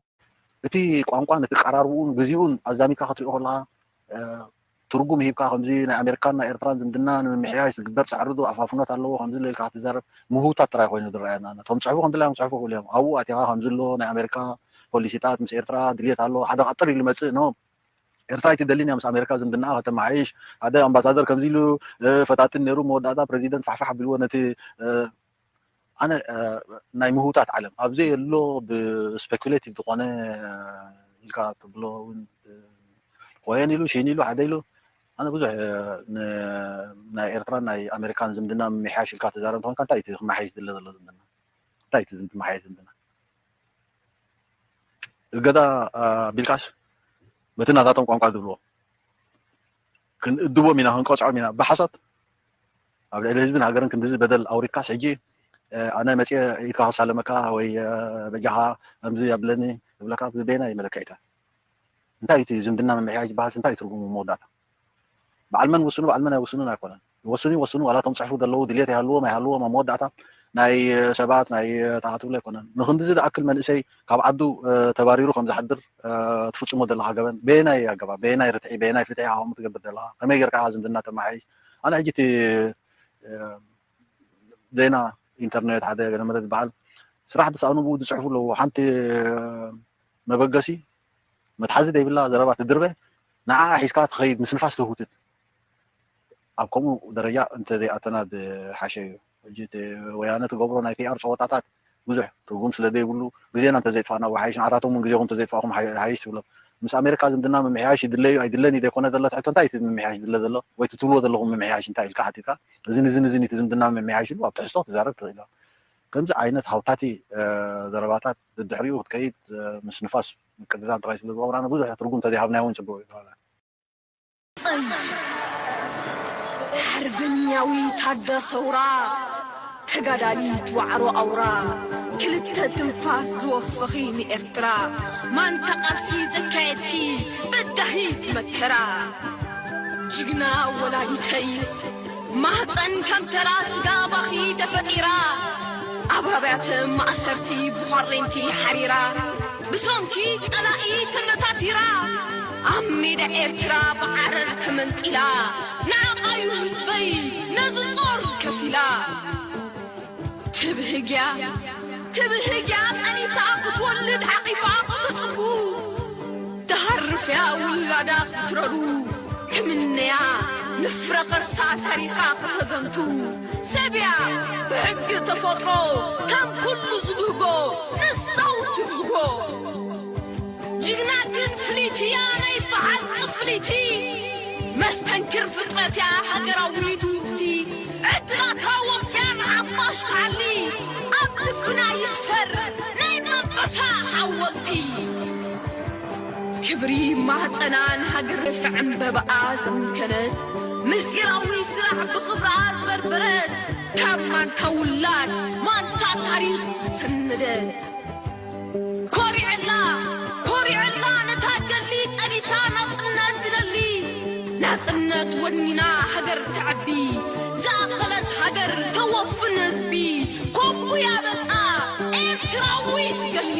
እቲ ቋንቋን እቲ ቀራርብኡን ግዜኡን ኣዛሚካ ክትሪኦ ከለካ ትርጉም ሂብካ ከምዚ ናይ ኣሜሪካን ናይ ኤርትራን ዝምድና ንምምሕያሽ ዝግበር ፃዕሪ ዶ ኣፋፍኖት ኣለዎ ከምዚ ኢልካ ክትዛረብ ምህውታት ጥራይ ኮይኑ ዝረኣየና ኣሎ። እቶም ፅሕፉ ከም ድላዮም ክፅሕፉ ይኽእሉ እዮም። ኣብኡ ኣቲኻ ከምዚ ኣሎ ናይ ኣሜሪካ ፖሊሲታት ምስ ኤርትራ ድልየት ኣሎ ሓደ ቀጥር ኢሉ መፅእ ኖ ኤርትራ ኣይትደልን እያ ምስ ኣሜሪካ ዝምድና ከተመሓይሽ ሓደ ኣምባሳደር ከምዚ ኢሉ ፈታትን ነይሩ መወዳእታ ፕረዚደንት ፋሕፋሕ ኣቢልዎ ነቲ ኣነ ናይ ምህውታት ዓለም ኣብ ዘየሎ ብስፔኩሌቲቭ ዝኾነ ኢልካ ትብሎ እውን ኮይን ኢሉ ሽን ኢሉ ሓደ ኢሉ ኣነ ብዙሕ ናይ ኤርትራን ናይ ኣሜሪካን ዝምድና ምምሕያሽ ኢልካ ትዛረብ እንተኾንካ እንታይ እቲ ክመሓየሽ ዝለ ዘሎ ዝምድና እንታይ እቲ ዝምሓየሽ ዝምድና እገዳ ቢልካስ በቲ ናታቶም ቋንቋ ዝብልዎ ክንእድቦም ኢና ክንቀፅዖም ኢና ብሓሶት ኣብ ልዕሊ ህዝብን ሃገርን ክንድዚ በደል ኣውሪድካስ ሕጂ ኣነ መፅየ ኢድካ ክሳለመካ ወይ በጃኻ ከምዚ ኣብለኒ ዝብለካ ብበይና እዩ መለክዒታት እንታይ እቲ ዝምድና ምምሕያሽ ዝበሃል እንታይ ትርጉሙ መወዳእታ በዓል መን ውስኑ በዓል መን ኣይውስኑን ኣይኮነን ይወስኑ ይወስኑ ዋላ እቶም ፅሕፉ ዘለዉ ድልየት ይሃልዎም ኣይሃልዎም ኣብ መወዳእታ ናይ ሰባት ናይ ተኣትብሎ ኣይኮነን ንክንድዚ ዝኣክል መንእሰይ ካብ ዓዱ ተባሪሩ ከም ዝሓድር ትፍፅሞ ዘለካ ገበን በየናይ ኣገባብ በየናይ ርትዒ በየናይ ፍትሒ ሃዋሙ ትገብር ዘለካ ከመይ ጌርካ ዝምድና ተማሓይሽ ኣነ ሕጂ እቲ ዜና ኢንተርኔት ሓደ ገለመለ ዝበሃል ስራሕ ዝሰኣኑ ብኡ ዝፅሕፉ ኣለዉ ሓንቲ መበገሲ መትሓዚ ዘይብላ ዘረባ ትድርበ ንዓኣ ሒዝካ ትኸይድ ምስ ንፋስ ትህውትት ኣብ ከምኡ ደረጃ እንተዘይኣተና ዝሓሸ እዩ ሕጂ ወያነ ትገብሮ ናይ ፒኣር ፀወጣታት ብዙሕ ትርጉም ስለ ዘይብሉ ግዜና እንተዘይጥፋእና ወይ ሓይሽ ንዓታቶም እውን ግዜኹም እንተዘይጥፋእኹም ሓይሽ ትብሎም ምስ ኣሜሪካ ዝምድና ምምሕያሽ ይድለዩ ኣይድለን እዩ ዘይኮነ ዘሎ ትሕቶ እንታይ እቲ ምምሕያሽ ዝድለ ዘሎ ወይ ትትብልዎ ዘለኹም ምምሕያሽ እንታይ ኢልካ ሓቲትካ እዝን እዝን እዝን እቲ ዝምድና ምምሕያሽ ኢሉ ኣብ ትሕዝቶ ትዛረብ ትኽእል ከምዚ ዓይነት ሃውታቲ ዘረባታት ድድሕሪኡ ክትከይድ ምስ ንፋስ ምቅድዳም ጥራይ ስለ ዝገብራና ብዙሕ ትርጉም እንተዘይሃብናዮ እውን ፅቡቅ እዩ ሓርበኛዊ ታጋ ሰውራ ተጋዳሊት ዋዕሮ ኣውራ ክልተ ትንፋስ ዝወፈኺ ንኤርትራ ማንታ ቃልሲ ዘካየድኪ በዳሂት መከራ ጅግና ወላዲተይ ማህፀን ከም ተራ ስጋ ባኺ ተፈጢራ ኣብ ኣብያተ ማእሰርቲ ብዃሬንቲ ሓሪራ ብሰንኪ ጸላኢ ተመታቲራ ኣብ ሜዳ ኤርትራ ብዓረር ተመንጢላ ንዓቓዩ ህዝበይ ነዚ ጾር ከፊላ ትብህግያ ትብህግያ ጠኒሳ ክትወልድ ሓቒፋ ከተጥቡ ተሃርፍያ ውላዳ ክትረሩ ትምነያ ንፍረ ኸርሳ ታሪኻ ከተዘንቱ ሰብያ ብሕጊ ተፈጥሮ ከም ኩሉ ዝብህጎ ንሳው ትብህጎ ጅግና ግን ፍልይቲ እያ ናይ ብሓቂ ፍልይቲ መስተንክር ፍጥረት እያ ሃገራዊት ውርቲ ዕድላታ ወፍያ ንዓባሽ ትዓሊ ኣብ ልብና ይስፈር ናይ መንፈሳ ሓወልቲ ክብሪ ማህፀና ንሃገር ዕምበባኣ ዘምከነት ምስጢራዊ ስራሕ ብኽብራ ዝበርበረት ካብ ማንታ ውላድ ማንታ ታሪኽ ዝሰነደት ኮሪዐላ ኮሪዐላ ነታ ገሊ ጠቢሳ ናፅነት ትደሊ ናፅነት ወኒና ሃገር ተዕቢ ዝኣኸለት ሃገር ተወፍን ህዝቢ ከምኡ እያ በቃ ኤርትራዊት ገሊ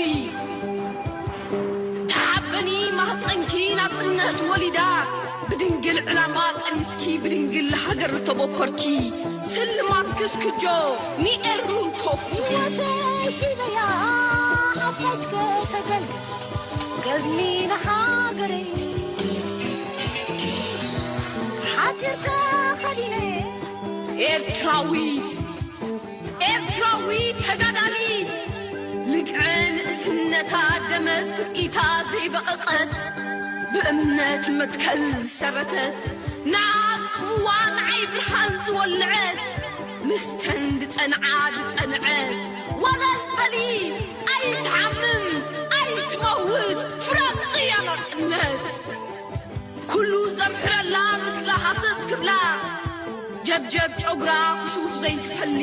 ተሓበኒ ማህፀንኪ ናፅነት ወሊዳ ብድንግል ዕላማ ጠኒስኪ ብድንግል ሃገር ተበኮርኪ ስልማት ክስክጆ ንኤሩ ተፉ ህይወተይ ሂበያ ሓፋሽ ከተገልግል ገዝሚ ንሃገረይ ሓቲ ተኸዲነ ኤርትራዊት፣ ኤርትራዊት ተጋዳሊት፣ ልግዐ ንእስነታ ደመት ትርኢታ ዘይበቐቐት፣ ብእምነት መትከል ዝሰረተት፣ ንዓ ጽምዋ ንዓይ ብርሃን ዝወልዐት፣ ምስተን ዝጸንዓ ዝጸንዐት፣ ወለል በሊ ኣይትሓምም ኣይትመውት፣ ፍራቂ እያ ናጽነት። ኩሉ ዘምሕረላ ምስላ ሃሰስ ክብላ፣ ጀብጀብ ጨጉራ ክሹፍ ዘይትፈሊ፣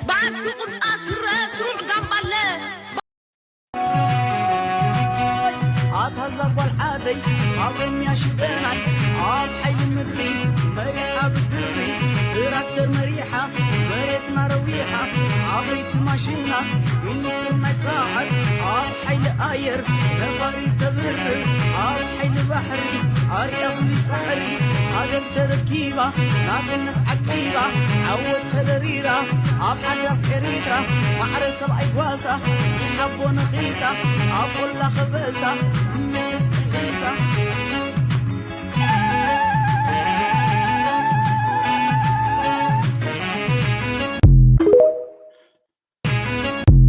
በዓልቲ ቁምጣ ስረ ስሩዕ ጋምባለ። ኣታ እዛ ጓል ዓደይ፣ ኣብ ኦሮምያ ሽደናይ፣ ኣብ ሓይሊ ምድሪ መሪሓ ብግብሪ፣ ትራክተር መሪሓ መሬትና ረዊሓ፣ ዓበይቲ ማሽናት ሚኒስትር ናይ ጸዓት፣ ኣብ ሓይሊ ኣየር ነፋሪት ተብርር፣ ኣብ ሓይሊ ባሕሪ ኣርያ ፍሉይ ጻዕሪ፣ ሃገር ተረኪባ ናጽነት ዓቂባ፣ ዓወት ተደሪራ ኣብ ሓዳስ ኤሪትራ፣ ማዕረ ሰብኣይ ጓሳ ሓቦ ነኺሳ፣ ኣብ ቆላ ከበሳ ምልስ ጥሒሳ።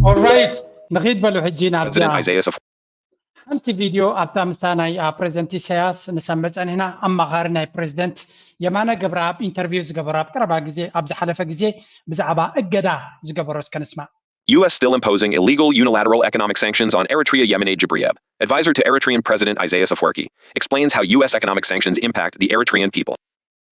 ኦራይት፣ ንኺድ በሉ ሕጂ ናብዛ President Isaias Afwerki. ሓንቲ ቪድዮ ኣብታ ምስታ ናይ ፕሬዚደንት ኢሳያስ ንሰምዕ ጸኒሕና። ኣማኻሪ ናይ ፕሬዚደንት የማነ ገብረኣብ ኢንተርቪው ዝገበሮ ኣብ ቀረባ ግዜ፣ ኣብ ዝሓለፈ ግዜ ብዛዕባ እገዳ ዝገበሮ እስከ ንስማዕ። U S still imposing illegal unilateral economic sanctions on Eritrea. Yemane Jibriyeb, advisor to Eritrean President Isaias Afwerki, explains how U S economic sanctions impact the Eritrean people.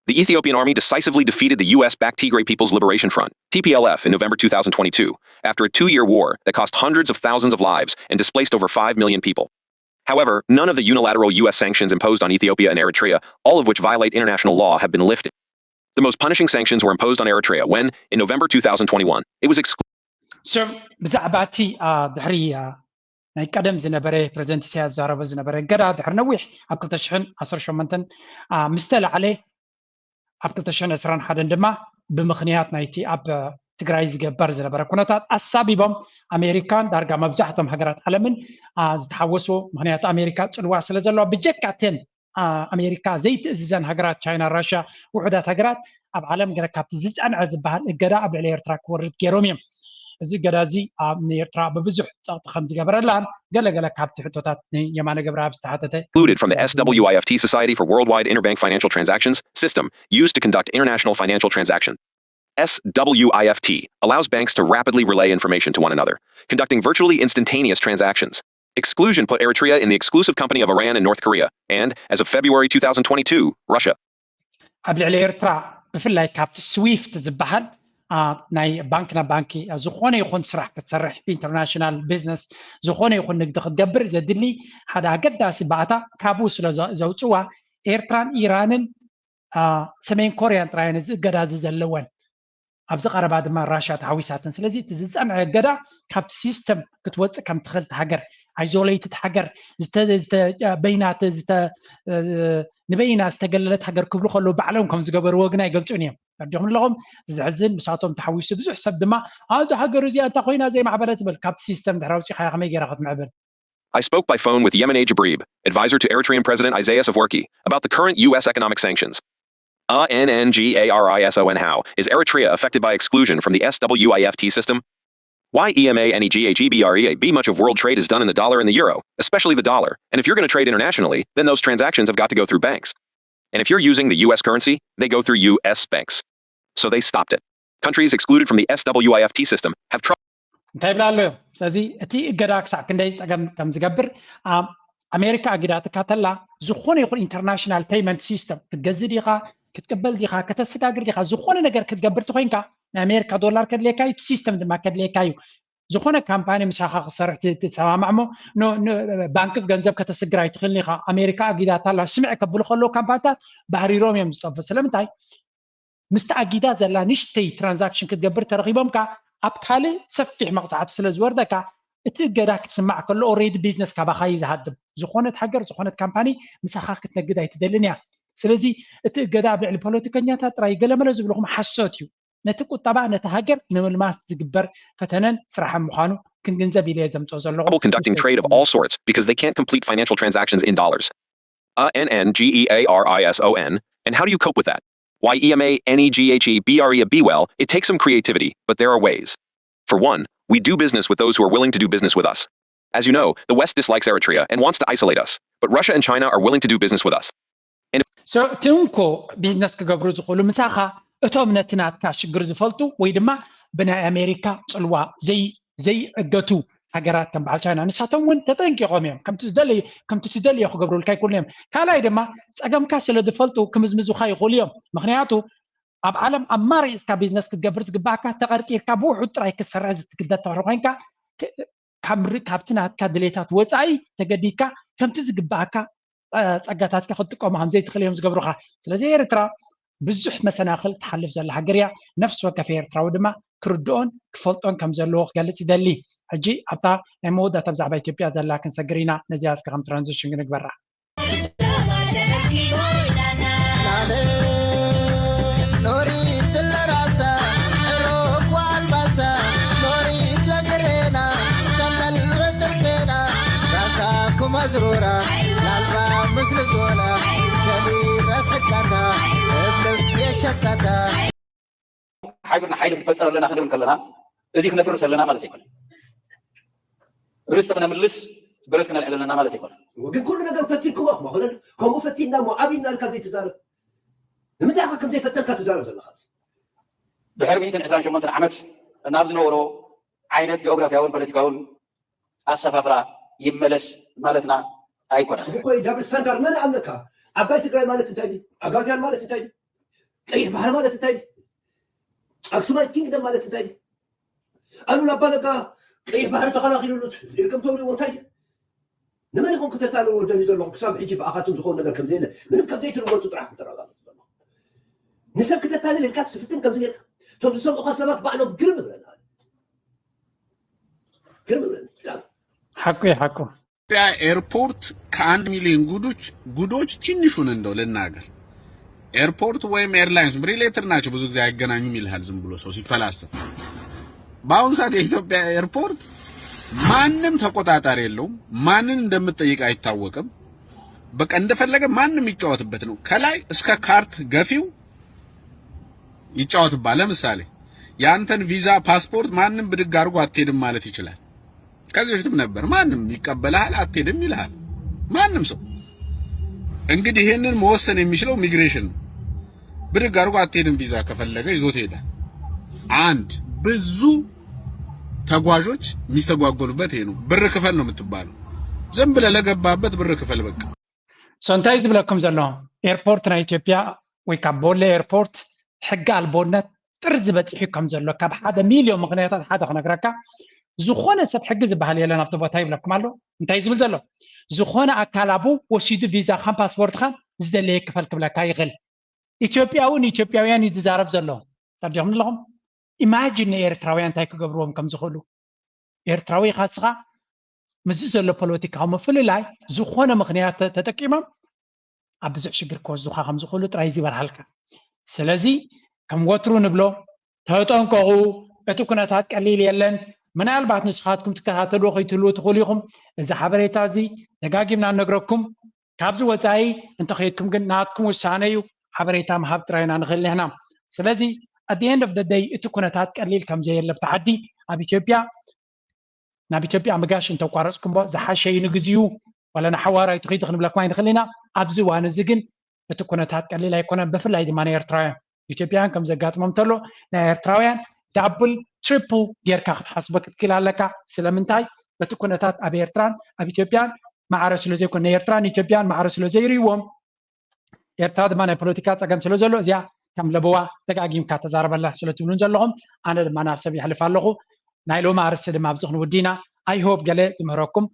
The Ethiopian army decisively defeated the U S backed Tigray People's Liberation Front, T P L F, in November two thousand twenty-two, after a two year war that cost hundreds of thousands of lives and displaced over five million people. However, none of the unilateral U S sanctions imposed on Ethiopia and Eritrea, all of which violate international law, have been lifted. The most punishing sanctions were imposed on Eritrea when, in November two thousand twenty-one, it was excluded. So ብዛዕባ እቲ ድሕሪ ናይ ቀደም ዝነበረ ፕሬዚደንት ኢሳያስ ዝዛረቦ ዝነበረ እገዳ ድሕሪ ነዊሕ ኣብ ክልተ ሽሕን ዓሰርተ ሸሞንተን ምስ ተላዕለ፣ ኣብ ክልተ ሽሕን ዕስራን ሓደን ድማ ብምኽንያት ናይቲ ኣብ ትግራይ ዝገበር ዝነበረ ኩነታት ኣሳቢቦም ኣሜሪካን ዳርጋ መብዛሕቶም ሃገራት ዓለምን ዝተሓወስዎ። ምኽንያቱ ኣሜሪካ ፅልዋ ስለ ዘለዋ፣ ብጀካ እተን ኣሜሪካ ዘይትእዝዘን ሃገራት ቻይና፣ ራሽያ፣ ውሑዳት ሃገራት ኣብ ዓለም ገለ ካብቲ ዝፀንዐ ዝበሃል እገዳ ኣብ ልዕሊ ኤርትራ ክወርድ ገይሮም እዮም። እዚ እገዳ እዚ ኣብ ንኤርትራ ብብዙሕ ፀቕጢ ከም ዝገበረላን ገለገለ ካብቲ ሕቶታት ንየማነ ገብረኣብ ዝተሓተተ። Excluded from the S W I F T Society for Worldwide Interbank Financial Transactions system used to conduct international financial transactions. S W I F T allows banks to rapidly relay information to one another, conducting virtually instantaneous transactions. Exclusion put Eritrea in the exclusive company of Iran and North Korea, and, as of February two thousand twenty-two, Russia. ኣብ ልዕሊ ኤርትራ ብፍላይ ካብቲ ስዊፍት ዝበሃል ናይ ባንክ ናብ ባንኪ ዝኾነ ይኹን ስራሕ ክትሰርሕ፣ ኢንተርናሽናል ቢዝነስ፣ ዝኾነ ይኹን ንግዲ ክትገብር ዘድሊ ሓደ ኣገዳሲ ባእታ ካብኡ ስለ ዘውፅዋ፣ ኤርትራን ኢራንን ሰሜን ኮርያን ጥራየን እዚ እገዳ እዚ ዘለወን፣ ኣብዚ ቀረባ ድማ ራሽያ ተሓዊሳትን። ስለዚ እቲ ዝፀንዐ እገዳ ካብቲ ሲስተም ክትወፅእ ከም ትኽእል፣ ሃገር፣ ኣይዞሌትድ ሃገር፣ በይና ንበይና ዝተገለለት ሃገር ክብሉ ከለዉ ባዕሎም ከም ዝገበርዎ ግን ኣይገልፁን እዮም። ተረዲኹም ኣለኹም? ዘሕዝን፣ ምሳቶም ተሓዊሱ ብዙሕ ሰብ ድማ ኣብዛ ሃገር እዚኣ እንታይ ኮይና ዘይማዕበለት ትብል። ካብቲ ሲስተም ድሕሪ ኣውፂኻያ ከመይ ገይራ ክትምዕብል? I spoke by phone with Yemene Jibrib, advisor to Eritrean President Isaias Afwerki, about the current U S economic sanctions. A N N G A R I S O N. How is Eritrea affected by exclusion from the S W I F T system? Why E M A N E G A G B R E A B? Much of world trade is done in the dollar and the euro, especially the dollar. And if you're going to trade internationally, then those transactions have got to go through banks. And if you're using the U S currency, they go through U S banks. So they stopped it. Countries excluded from the S W I F T system have trouble. እንታይ ይብላ ኣሎ? ስለዚ እቲ እገዳ ክሳዕ ክንደይ ፀገም ከም ዝገብር፣ ኣሜሪካ ኣጊዳትካ ተላ፣ ዝኾነ ይኹን ኢንተርናሽናል ፔይመንት ሲስተም ክትገዝእ ዲኻ፣ ክትቅበል ዲኻ፣ ከተሰጋግር ዲኻ፣ ዝኾነ ነገር ክትገብር ተኮይንካ፣ ናይ ኣሜሪካ ዶላር ከድልየካ እዩ፣ እቲ ሲስተም ድማ ከድልየካ እዩ። ዝኾነ ካምፓኒ ምሳኻ ክሰርሕ ትሰማማዕ እሞ፣ ባንክ ገንዘብ ከተስግር ኣይትኽእልን ኢኻ። ኣሜሪካ ኣጊዳታ ኣላ። ስምዕ ከብሉ ከለዉ ካምፓኒታት ባህሪሮም እዮም ዝጠፉ። ስለምንታይ? ምስቲ ኣጊዳ ዘላ ንሽተይ ትራንዛክሽን ክትገብር ተረኺቦም ከኣ ኣብ ካልእ ሰፊሕ መቕጻዕቲ ስለ ዝወርደካ፣ እቲ እገዳ ክስማዕ ከሎ ኦሬዲ ቢዝነስ ካባኻ እዩ ዝሃድም። ዝኾነት ሃገር፣ ዝኾነት ካምፓኒ ምሳኻ ክትነግድ ኣይትደልን እያ። ስለዚ እቲ እገዳ ኣብ ልዕሊ ፖለቲከኛታት ጥራይ ገለመለ ዝብልኹም ሓሶት እዩ። ነቲ ቁጠባ፣ ነቲ ሃገር ንምልማስ ዝግበር ፈተነን ስራሕን ምዃኑ ክንግንዘብ ኢለ እየ ዘምጽኦ ዘለኹ። Trouble conducting trade of all sorts because they can't complete financial transactions in dollars. A N N G E A R I S O N. And how do you cope with that? Y E M A N E G H E B R E A B well, it takes some creativity, but there are ways. For one, we do business with those who are willing to do business with us. As you know, the West dislikes Eritrea and wants to isolate us, but Russia and China are willing to do business with us. So እቲ እንኮ ቢዝነስ ክገብሩ ዝኽእሉ ምሳኻ እቶም ነቲ ናትካ ሽግር ዝፈልጡ ወይ ድማ ብናይ ኣሜሪካ ፅልዋ ዘይ ዘይዕገቱ ሃገራት ከም በዓል ቻይና ንሳቶም እውን ተጠንቂቖም እዮም። ከምቲ ዝደለዩ ከምቲ ትደልዮ ክገብሩልካ ይክእሉ እዮም። ካልኣይ ድማ ፀገምካ ስለ ዝፈልጡ ክምዝምዙካ ይኽእሉ እዮም። ምክንያቱ ኣብ ዓለም ኣብ ማርኢስካ ቢዝነስ ክትገብር ዝግባእካ ተቐርቂርካ ብውሑድ ጥራይ ክትሰርሕ ዝትግደድ ተኽሪ ኮይንካ ክ- ካብ ር- ካብቲ ናትካ ድሌታት ወፃኢ ተገዲድካ ከምቲ ዝግባእካ አ፣ ጸጋታትካ ክትጥቀሙ ከም ዘይትኽእል እዮም ዝገብሩኻ። ስለዚ ኤርትራ ብዙሕ መሰናኽል ትሓልፍ ዘላ ሃገር እያ። ነፍሲ ወከፍ ኤርትራዊ ድማ ክርድኦን ክፈልጦን ከም ዘለዎ ክገልጽ ይደሊ። ሕጂ ኣብታ ናይ መወዳእታ ብዛዕባ ኢትዮጵያ ዘላ ክንሰግር ኢና። ነዚኣ እስከ ከም ትራንዚሽን ክንግበራ። ኖሪት ለራሳ ሮኳ ኣልባሳ ኖሪት ለግሬና ሰለል በትርቴና ራሳ ኩመዝሮራ ላልባ ምስልዞና ሸሊራ ሰካታ እብልም የሸታታ ሓቢርና ሓይሊ ክንፈጥር ኣለና ክንብል ከለና እዚ ክነፍርስ ኣለና ማለት ኣይኮነን። ርስቲ ክነምልስ ብረት ክነልዕል ኣለና ማለት ኣይኮነን። ግን ኩሉ ነገር ፈቲንኩም ኣኹም ኣኹነ ከምኡ ፈቲና ሞ ዓብና ልካ ዘይትዛረብ ንምንታይ ኢኻ ከም ዘይፈተንካ ትዛረብ ዘለኻ? ድሕሪ ሚእትን ዕስራን ሸሞንተን ዓመት ናብ ዝነበሮ ዓይነት ጂኦግራፊያውን ፖለቲካውን ኣሰፋፍራ ይመለስ ማለትና ኣይኮነን። እዚ ኮይ ዳብል ስታንዳርድ መን ኣምነካ? ዓባይ ትግራይ ማለት እንታይ ድዩ? ኣጋዚያን ማለት እንታይ ድዩ? ቀይሕ ባህር ማለት እንታይ ድዩ? ኣክሱማይት ኪንግደም ማለት እንታይ ድዩ? ኣሉላ ኣባ ነጋ ቀይሕ ባህሪ ተኸላኺሉሉ ኢልኩም ተውርዎ እንታይ ድዩ? ንመን ኢኹም ክተታልልዎ ደልዩ ዘለኹም? ክሳብ ሕጂ ብኣኻትም ዝኸውን ነገር ከም ዘየለ ምንም ከም ዘይትልወጡ ጥራሕ ክተረጋግጹ ዘለኹም። ንሰብ ክተታልል ኢልካ ትፍትን ከም ዝጌርካ እቶም ዝሰምዑኻ ሰባት ባዕሎም ግርም ይብለና። ግርም ይብለኒ ብጣዕሚ። ሓቁ እዩ ሓቁ። ኢትዮጵያ ኤርፖርት ከአንድ ሚሊዮን ጉዶች ጉዶች ትንሹን እንደው ልናገር ኤርፖርት ወይም ኤርላይንስ ሪሌትድ ናቸው። ብዙ ጊዜ አይገናኙም ይልሃል ዝም ብሎ ሰው ሲፈላሰፍ። በአሁኑ ሰዓት የኢትዮጵያ ኤርፖርት ማንም ተቆጣጣሪ የለውም። ማንን እንደምትጠይቅ አይታወቅም። በቃ እንደፈለገ ማንም ይጫወትበት ነው። ከላይ እስከ ካርት ገፊው ይጫወትባል። ለምሳሌ የአንተን ቪዛ ፓስፖርት ማንም ብድግ አድርጎ አትሄድም ማለት ይችላል። ከዚህ በፊትም ነበር። ማንም ይቀበልሃል፣ አትሄድም ይልሃል። ማንም ሰው እንግዲህ ይሄንን መወሰን የሚችለው ሚግሬሽን ነው። ብድግ አድርጎ አትሄድም ቪዛ ከፈለገ ይዞት ይሄዳል። አንድ ብዙ ተጓዦች የሚስተጓጎሉበት ይሄ ነው። ብር ክፈል ነው የምትባለው። ዝም ብለህ ለገባበት ብር ክፈል በቃ። So እንታይ ዝብለኩም ዘሎ ኤርፖርት ናይ ኢትዮጵያ ወይ ካብ ቦሌ ኤርፖርት ሕጊ ኣልቦነት ጥርዚ በፂሑ ከም ዘሎ ካብ ሓደ ሚልዮን ምክንያታት ሓደ ክነግረካ ዝኾነ ሰብ ሕጊ ዝበሃል የለን ኣብቲ ቦታ ይብለኩም ኣሎ። እንታይ ዝብል ዘሎ ዝኾነ ኣካል ኣብኡ ወሲዱ ቪዛኻን ፓስፖርትኻን ዝደለየ ክፈል ክብለካ ይኽእል። ኢትዮጵያዊ ንኢትዮጵያውያን እዩ ዝዛረብ ዘሎ። ተረዲኹም ኣለኹም? ኢማጂን ንኤርትራውያን እንታይ ክገብርዎም ከም ዝኽእሉ ኤርትራዊ ኢኻ እስኻ ምስዚ ዘሎ ፖለቲካዊ ምፍልላይ ዝኾነ ምኽንያት ተ- ተጠቂሞም ኣብ ብዙሕ ሽግር ክወስዱኻ ከም ዝኽእሉ ጥራይ እዩ ዝበርሃልካ። ስለዚ ከም ወትሩ ንብሎ ተጠንቀቑ። እቲ ኩነታት ቀሊል የለን። ምናልባት ንስኻትኩም ትከታተልዎ ከይትህልዉ ትኽእሉ ኢኹም። እዚ ሓበሬታ እዚ ደጋጊምና ንነግረኩም። ካብዚ ወፃኢ እንተኸይድኩም ግን ናትኩም ውሳነ እዩ። ሓበሬታ ምሃብ ጥራይ ኢና ንኽእል ንሕና። ስለዚ at the end of the day እቲ ኩነታት ቀሊል ከም ዘየለ ኣብቲ ዓዲ ኣብ ኢትዮጵያ ናብ ኢትዮጵያ ምጋሽ እንተቋረፅኩምዎ ዝሓሸ እዩ ንግዚኡ ዋላ ንሓዋራይ ትኸይዱ ክንብለኩም ኣይንኽእል ኢና። ኣብዚ እዋን እዚ ግን እቲ ኩነታት ቀሊል ኣይኮነን። ብፍላይ ድማ ናይ ኤርትራውያን ኢትዮጵያውያን ከም ዘጋጥሞም እንተሎ ናይ ኤርትራውያን ዳብል ትሪፕል ጌርካ ክትሓስቦ ክትክእል ኣለካ። ስለምንታይ እቲ ኩነታት ኣብ ኤርትራን ኣብ ኢትዮጵያን ማዕረ ስለ ዘይኮነ ናይ ኤርትራን ኢትዮጵያን ማዕረ ስለ ዘይርእይዎም ኤርትራ ድማ ናይ ፖለቲካ ፀገም ስለ ዘሎ እዚኣ ከም ለበዋ ደጋጊምካ ተዛረበላ ስለ ትብሉን ዘለኹም ኣነ ድማ ናብ ሰብ ይሕልፍ ኣለኹ። ናይ ሎሚ ኣርእስቲ ድማ ኣብዚ ክንውዲ ኢና። I hope ገለ ዝምህረኩም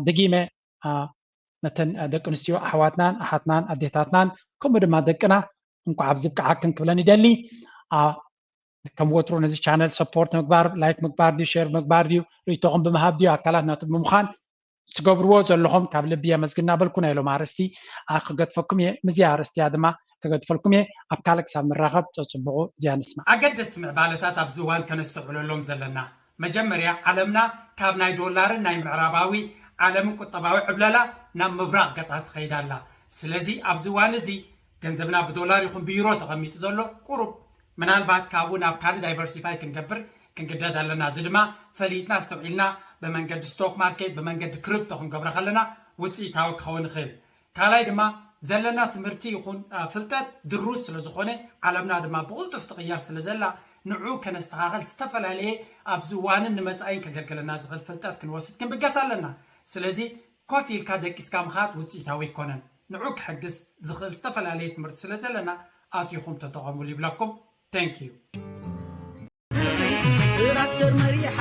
ደጊመ ነተን ደቂ ኣንስትዮ ኣሕዋትናን ኣሓትናን ኣዴታትናን ከምኡ ድማ ደቅና እንኳዕ ኣብዚ ብቅዓክን ክብለን ይደሊ። ከም ወትሩ ነዚ ቻነል ሰፖርት ምግባር ላይክ ምግባር ድዩ ሼር ምግባር ድዩ ርእይቶኹም ብምሃብ ድዩ ኣካላት ናቱ ብምዃን ትገብርዎ ዘለኹም ካብ ልቢ የመስግን እናበልኩ ናይ ሎም ኣርእስቲ ክገድፈኩም እየ። ምስዚ ኣርእስቲ እያ ድማ ከገድፈልኩም እየ። ኣብ ካልእ ክሳብ ንራኸብ ጸጽብቑ እዚኣ ንስማዕ። ኣገደስቲ ምዕባለታት ኣብዚ እዋን ከነስተውዕለሎም ዘለና መጀመርያ ዓለምና ካብ ናይ ዶላርን ናይ ምዕራባዊ ዓለምን ቁጠባዊ ዕብለላ ናብ ምብራቕ ገጻ ትኸይድ ኣላ። ስለዚ ኣብዚ እዋን እዚ ገንዘብና ብዶላር ይኹን ብዩሮ ተቐሚጡ ዘሎ ቁሩብ ምናልባት ካብኡ ናብ ካልእ ዳይቨርሲፋይ ክንገብር ክንግደድ ኣለና። እዚ ድማ ፈሊጥና ኣስተውዒልና ብመንገዲ ስቶክ ማርኬት ብመንገዲ ክሪፕቶ ክንገብሮ ከለና ውፅኢታዊ ክኸውን ይኽእል። ካልኣይ ድማ ዘለና ትምህርቲ ይኹን ፍልጠት ድሩዝ ስለ ዝኾነ ዓለምና ድማ ብቕልጡፍ ትቕየር ስለ ዘላ ንዑ ከነስተኻኸል ዝተፈላለየ ኣብዚ እዋንን ንመፃኢን ከገልግለና ዝኽእል ፍልጠት ክንወስድ ክንብገስ ኣለና። ስለዚ ኮፍ ኢልካ ደቂስካ ምኻድ ውፅኢታዊ ኣይኮነን። ንዑ ክሕግዝ ዝኽእል ዝተፈላለየ ትምህርቲ ስለ ዘለና ኣቲኹም ተጠቐሙሉ ይብለኩም። Thank you። ትራክተር መሪሓ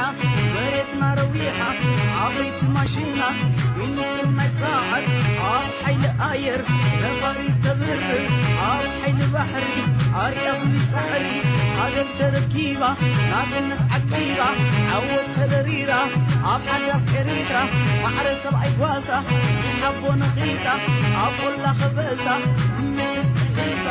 መሬትና ረዊሓ ዓበይቲ ማሽናት ሚኒስትር ናይ ፃዓት ኣብ ሓይሊ ኣየር ነፋሪት ተብርር ኣብ ሓይሊ ባሕሪ ኣርያ ፍሉይ ፃዕሪ ሃገር ተረኪባ ናፅነት ዓቂባ ዓወት ተደሪራ ኣብ ሓዳስ ኤሪትራ ማዕረ ሰብኣይ ጓሳ ሓቦ ነኺሳ ኣብ ቆላ ከበሳ ምልስ ተሒሳ